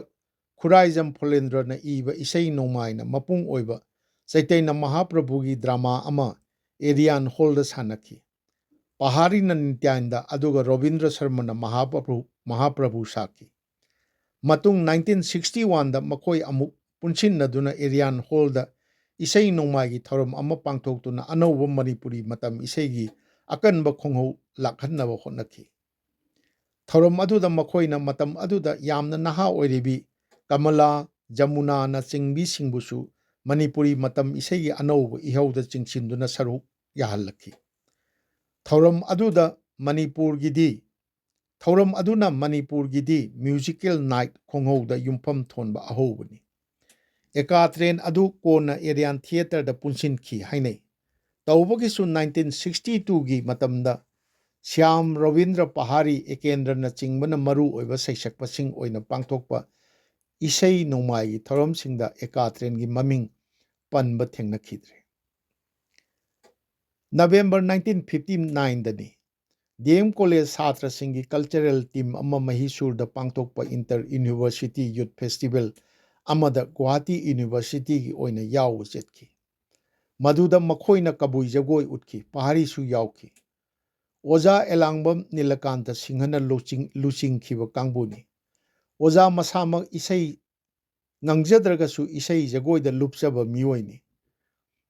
ꯈꯨꯔꯥꯏꯖꯝ ꯐꯨꯂꯦꯟꯗ꯭ꯔꯅ ꯏꯕ ꯏꯁꯩ ꯅꯣꯡꯃꯥꯏꯅ ꯃꯄꯨꯡ ꯑꯣꯏꯕ ꯆꯩꯇꯩꯅ ꯃꯍꯥꯄ꯭ꯔꯚꯨꯒꯤ ꯗ꯭ꯔꯃꯥ ꯑꯃ ꯑꯦꯔꯤꯌꯥꯟ ꯍꯣꯜꯗ ꯁꯥꯟꯅꯈꯤ꯫ ꯄꯍꯥꯔꯤꯅ ꯅꯤꯇ꯭ꯌꯥꯟꯗ ꯑꯗꯨꯒ ꯔꯣꯕꯤꯟꯗ꯭ꯔ ꯁꯔꯃꯅ ꯃꯍꯥꯄ꯭ꯔꯚꯨ, ꯃꯍꯥꯄ꯭ꯔꯚꯨ ꯁꯥꯈꯤ꯫ ꯃꯇꯨꯡ ꯅꯥꯏꯟꯇꯤꯟ ꯁꯤꯛꯁꯇꯤ ꯋꯥꯟꯗ ꯃꯈꯣꯏ ꯑꯃꯨꯛ ꯄꯨꯟꯁꯤꯟꯅꯗꯨꯅ ꯑꯦꯔꯤꯌꯥꯟ ꯍꯣꯜꯗ ꯏꯁꯩ ꯅꯣꯡꯃꯥꯏꯒꯤ ꯊꯧꯔꯝ ꯑꯃ ꯄꯥꯡꯊꯣꯛꯇꯨꯅ ꯑꯅꯧꯕ ꯃꯅꯤꯄꯨꯔꯤ ꯃꯇꯝ ꯏꯁꯩꯒꯤ ꯑꯀꯟꯕ ꯈꯣꯡꯍꯧ ꯂꯥꯛꯍꯟꯅꯕ ꯍꯣꯠꯅꯈꯤ꯫ ꯊꯧꯔꯝ ꯑꯗꯨꯗ ꯃꯈꯣꯏꯅ ꯃꯇꯝ ꯑꯗꯨꯗ ꯌꯥꯝꯅ ꯅꯍꯥ ꯑꯣꯏꯔꯤꯕꯤ ꯀꯃꯂꯥ, ꯖꯃꯨꯅꯥꯅꯆꯤꯡꯕꯤꯁꯤꯡꯕꯨꯁꯨ ꯃꯅꯤꯄꯨꯔꯤ ꯃꯇꯝ ꯏꯁꯩꯒꯤ ꯑꯅꯧꯕ ꯏꯍꯧꯗ ꯆꯤꯡꯁꯤꯟꯗꯨꯅ ꯁꯔꯨꯛ ꯌꯥꯍꯜꯂꯛꯈꯤ꯫ ꯊꯧꯔꯝ ꯑꯗꯨꯗ ꯃꯅꯤꯄꯨꯔꯒꯤꯗꯤ, ꯊꯧꯔꯝ ꯑꯗꯨꯅ ꯃꯅꯤꯄꯨꯔꯒꯤꯗꯤ ꯃ꯭ꯌꯨꯖꯤꯀꯦꯜ ꯅꯥꯏꯠ ꯈꯣꯡꯍꯧꯗ ꯌꯨꯝꯐꯝ ꯊꯣꯟꯕ ꯑꯍꯧꯕꯅꯤ꯫ ꯑꯦꯀꯥꯇ꯭ꯔꯦꯟ ꯑꯗꯨ ꯀꯣꯟꯅ ꯑꯦꯔꯤꯌꯥꯟ ꯊꯤꯌꯦꯇꯔꯗ ꯄꯨꯟꯁꯤꯟꯈꯤ ꯍꯥꯏꯅꯩ꯫ ꯇꯧꯕꯒꯤꯁꯨ ꯅꯥꯏꯟꯇꯤꯟ ꯁꯤꯛꯁꯇꯤ ꯇꯨꯒꯤ ꯃꯇꯝꯗ ꯁ꯭ꯌꯥꯝ, ꯔꯕꯤꯟꯗ꯭ꯔ ꯄꯍꯥꯔꯤ, ꯑꯦꯀꯦꯟꯗ꯭ꯔꯅꯆꯤꯡꯕꯅ ꯃꯔꯨ ꯑꯣꯏꯕ ꯁꯩꯁꯛꯄꯁꯤꯡ ꯑꯣꯏꯅ ꯄꯥꯡꯊꯣꯛꯄ ꯏꯁꯩ ꯅꯣꯡꯃꯥꯏꯒꯤ ꯊꯧꯔꯝꯁꯤꯡꯗ ꯑꯦꯀꯥꯇ꯭ꯔꯦꯟꯒꯤ ꯃꯃꯤꯡ ꯄꯟꯕ ꯊꯦꯡꯅꯈꯤꯗ꯭ꯔꯦ꯫ ꯅꯕꯦꯝꯕꯔ ꯅꯥꯏꯟꯇꯤꯟ ꯐꯤꯐꯇꯤ ꯅꯥꯏꯟꯗꯅꯤ ꯗꯤ ꯑꯦꯝ ꯀꯣꯂꯦꯖ ꯁꯥꯇ꯭ꯔꯁꯤꯡꯒꯤ ꯀꯜꯆꯔꯦꯜ ꯇꯤꯝ ꯑꯃ ꯃꯍꯤꯁꯨꯔꯗ ꯄꯥꯡꯊꯣꯛꯄ ꯏꯟꯇꯔ ꯌꯨꯅꯤꯚꯔꯁꯤꯇꯤ ꯌꯨꯠ ꯐꯦꯁꯇꯤꯚꯦꯜ ꯑꯃꯗ ꯒꯨꯋꯥꯍꯥꯇꯤ ꯌꯨꯅꯤꯚꯔꯁꯤꯇꯤꯒꯤ ꯑꯣꯏꯅ ꯌꯥꯎꯕ ꯆꯠꯈꯤ꯫ ꯃꯗꯨꯗ ꯃꯈꯣꯏꯅ ꯀꯕꯨꯏ ꯖꯒꯣꯏ ꯎꯠꯈꯤ, ꯄꯍꯥꯔꯤꯁꯨ ꯌꯥꯎꯈꯤ꯫ ꯑꯣꯖꯥ ꯑꯦꯂꯥꯡꯕꯝ ꯅꯤꯂꯀꯥꯟꯇ ꯁꯤꯡꯍꯅ ꯂꯨꯆꯤꯡ-, ꯂꯨꯆꯤꯡꯈꯤꯕ ꯀꯥꯡꯕꯨꯅꯤ꯫ ꯑꯣꯖꯥ ꯃꯁꯥꯃꯛ ꯏꯁꯩ ꯉꯪꯖꯗ꯭ꯔꯒꯁꯨ ꯏꯁꯩ ꯖꯒꯣꯏꯗ ꯂꯨꯞꯆꯕ ꯃꯤꯑꯣꯏꯅꯤ꯫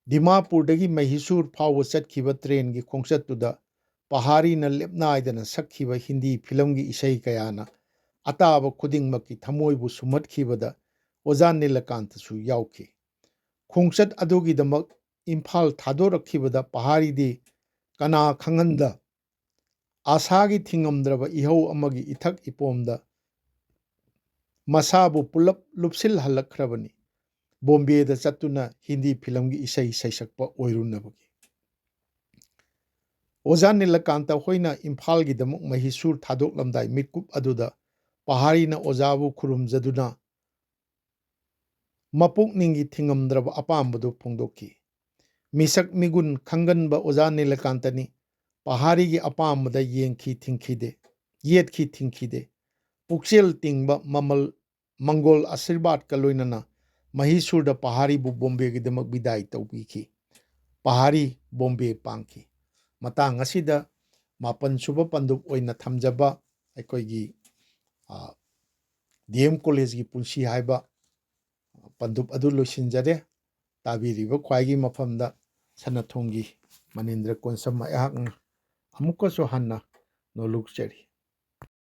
ꯗꯤꯃꯥꯄꯨꯔꯗꯒꯤ ꯃꯍꯤꯁꯨꯔ ꯐꯥꯎꯕ ꯆꯠꯈꯤꯕ ꯇ꯭ꯔꯦꯟꯒꯤ ꯈꯣꯡꯆꯠꯇꯨꯗ ꯄꯍꯥꯔꯤꯅ ꯂꯦꯞꯅꯥꯏꯗꯅ ꯁꯛꯈꯤꯕ ꯍꯤꯟꯗꯤ ꯐꯤꯂꯝꯒꯤ ꯏꯁꯩ ꯀꯌꯥꯅ ꯑꯇꯥꯕ ꯈꯨꯗꯤꯡꯃꯛꯀꯤ ꯊꯃꯣꯏꯕꯨ ꯁꯨꯝꯍꯠꯈꯤꯕꯗ ꯑꯣꯖꯥ ꯅꯤꯂꯀꯥꯟꯇꯁꯨ ꯌꯥꯎꯈꯤ꯫ ꯈꯣꯡꯆꯠ ꯑꯗꯨꯒꯤꯗꯃꯛ ꯏꯝꯐꯥꯜ ꯊꯥꯗꯣꯔꯛꯈꯤꯕꯗ ꯄꯍꯥꯔꯤꯗꯤ ꯀꯅꯥ ꯈꯪꯍꯟꯗ ꯑꯥꯁꯥꯒꯤ ꯊꯤꯡꯉꯝꯗ꯭ꯔꯕ ꯏꯍꯧ ꯑꯃꯒꯤ ꯏꯊꯛ ꯏꯄꯣꯝꯗ ꯃꯁꯥꯕꯨ ꯄꯨꯂꯞ ꯂꯨꯞꯁꯤꯜꯍꯜꯂꯛꯈ꯭ꯔꯕꯅꯤ, ꯕꯣꯝꯕꯦꯗ ꯆꯠꯇꯨꯅ ꯍꯤꯟꯗꯤ ꯐꯤꯂꯝꯒꯤ ꯏꯁꯩ ꯁꯩꯁꯛꯄ ꯑꯣꯏꯔꯨꯅꯕꯒꯤ꯫ ꯑꯣꯖꯥ ꯅꯤꯂꯀꯥꯟꯇ ꯍꯣꯏꯅ ꯏꯝꯐꯥꯜꯒꯤꯗꯃꯛ ꯃꯍꯤꯁꯨꯔ ꯊꯥꯗꯣꯛꯂꯝꯗꯥꯏ ꯃꯤꯠꯀꯨꯞ ꯑꯗꯨꯗ ꯄꯍꯥꯔꯤꯅ ꯑꯣꯖꯥꯕꯨ ꯈꯨꯔꯨꯝꯖꯗꯨꯅ ꯃꯄꯨꯛꯅꯤꯡꯒꯤ ꯊꯤꯡꯉꯝꯗ꯭ꯔꯕ ꯑꯄꯥꯝꯕꯗꯨ ꯐꯣꯡꯗꯣꯛꯈꯤ꯫ ꯃꯤꯁꯛ ꯃꯤꯒꯨꯟ ꯈꯪꯒꯟꯕ ꯑꯣꯖꯥ ꯅꯤꯂꯀꯥꯟꯇꯅꯤ ꯄꯍꯥꯔꯤꯒꯤ ꯑꯄꯥꯝꯕꯗ ꯌꯦꯡꯈꯤ ꯊꯤꯡꯈꯤꯗꯦ, ꯌꯦꯠꯈꯤ ꯊꯤꯡꯈꯤꯗꯦ꯫ ꯄꯨꯛꯆꯦꯜ ꯇꯤꯡꯕ ꯃꯃꯜ ꯃꯪꯒꯣꯜ ꯑꯥꯁꯤꯔꯕꯥꯗꯀ ꯂꯣꯏꯅꯅ ꯃꯍꯤꯁꯨꯔꯗ ꯄꯍꯥꯔꯤꯕꯨ ꯕꯣꯝꯕꯦꯒꯤꯗꯃꯛ ꯕꯤꯗꯥꯏ ꯇꯧꯕꯤꯈꯤ꯫ ꯄꯍꯥꯔꯤ ꯕꯣꯝꯕꯦ ꯄꯥꯡꯈꯤ꯫ ꯃꯇꯥꯡ ꯑꯁꯤꯗ ꯃꯥꯄꯟ ꯁꯨꯕ ꯄꯟꯗꯨꯞ ꯑꯣꯏꯅ ꯊꯝꯖꯕ ꯑꯩꯈꯣꯏꯒꯤ, ꯑ, ꯗꯤ ꯑꯦꯝ ꯀꯣꯂꯦꯖꯀꯤ ꯄꯨꯟꯁꯤ ꯍꯥꯏꯕ ꯄꯟꯗꯨꯞ ꯑꯗꯨ ꯂꯣꯏꯁꯤꯟꯖꯔꯦ꯫ ꯇꯥꯕꯤꯔꯤꯕ ꯈ꯭ꯋꯥꯏꯒꯤ ꯃꯐꯝꯗ ꯁꯅꯥꯊꯣꯡꯒꯤ ꯃꯅꯤꯟꯗ꯭ꯔ ꯀꯣꯟꯁꯝ ꯑꯩꯍꯥꯛꯅ ꯑꯃꯨꯛꯀꯁꯨ ꯍꯟꯅ ꯅꯣꯂꯨꯛꯆꯔꯤ꯫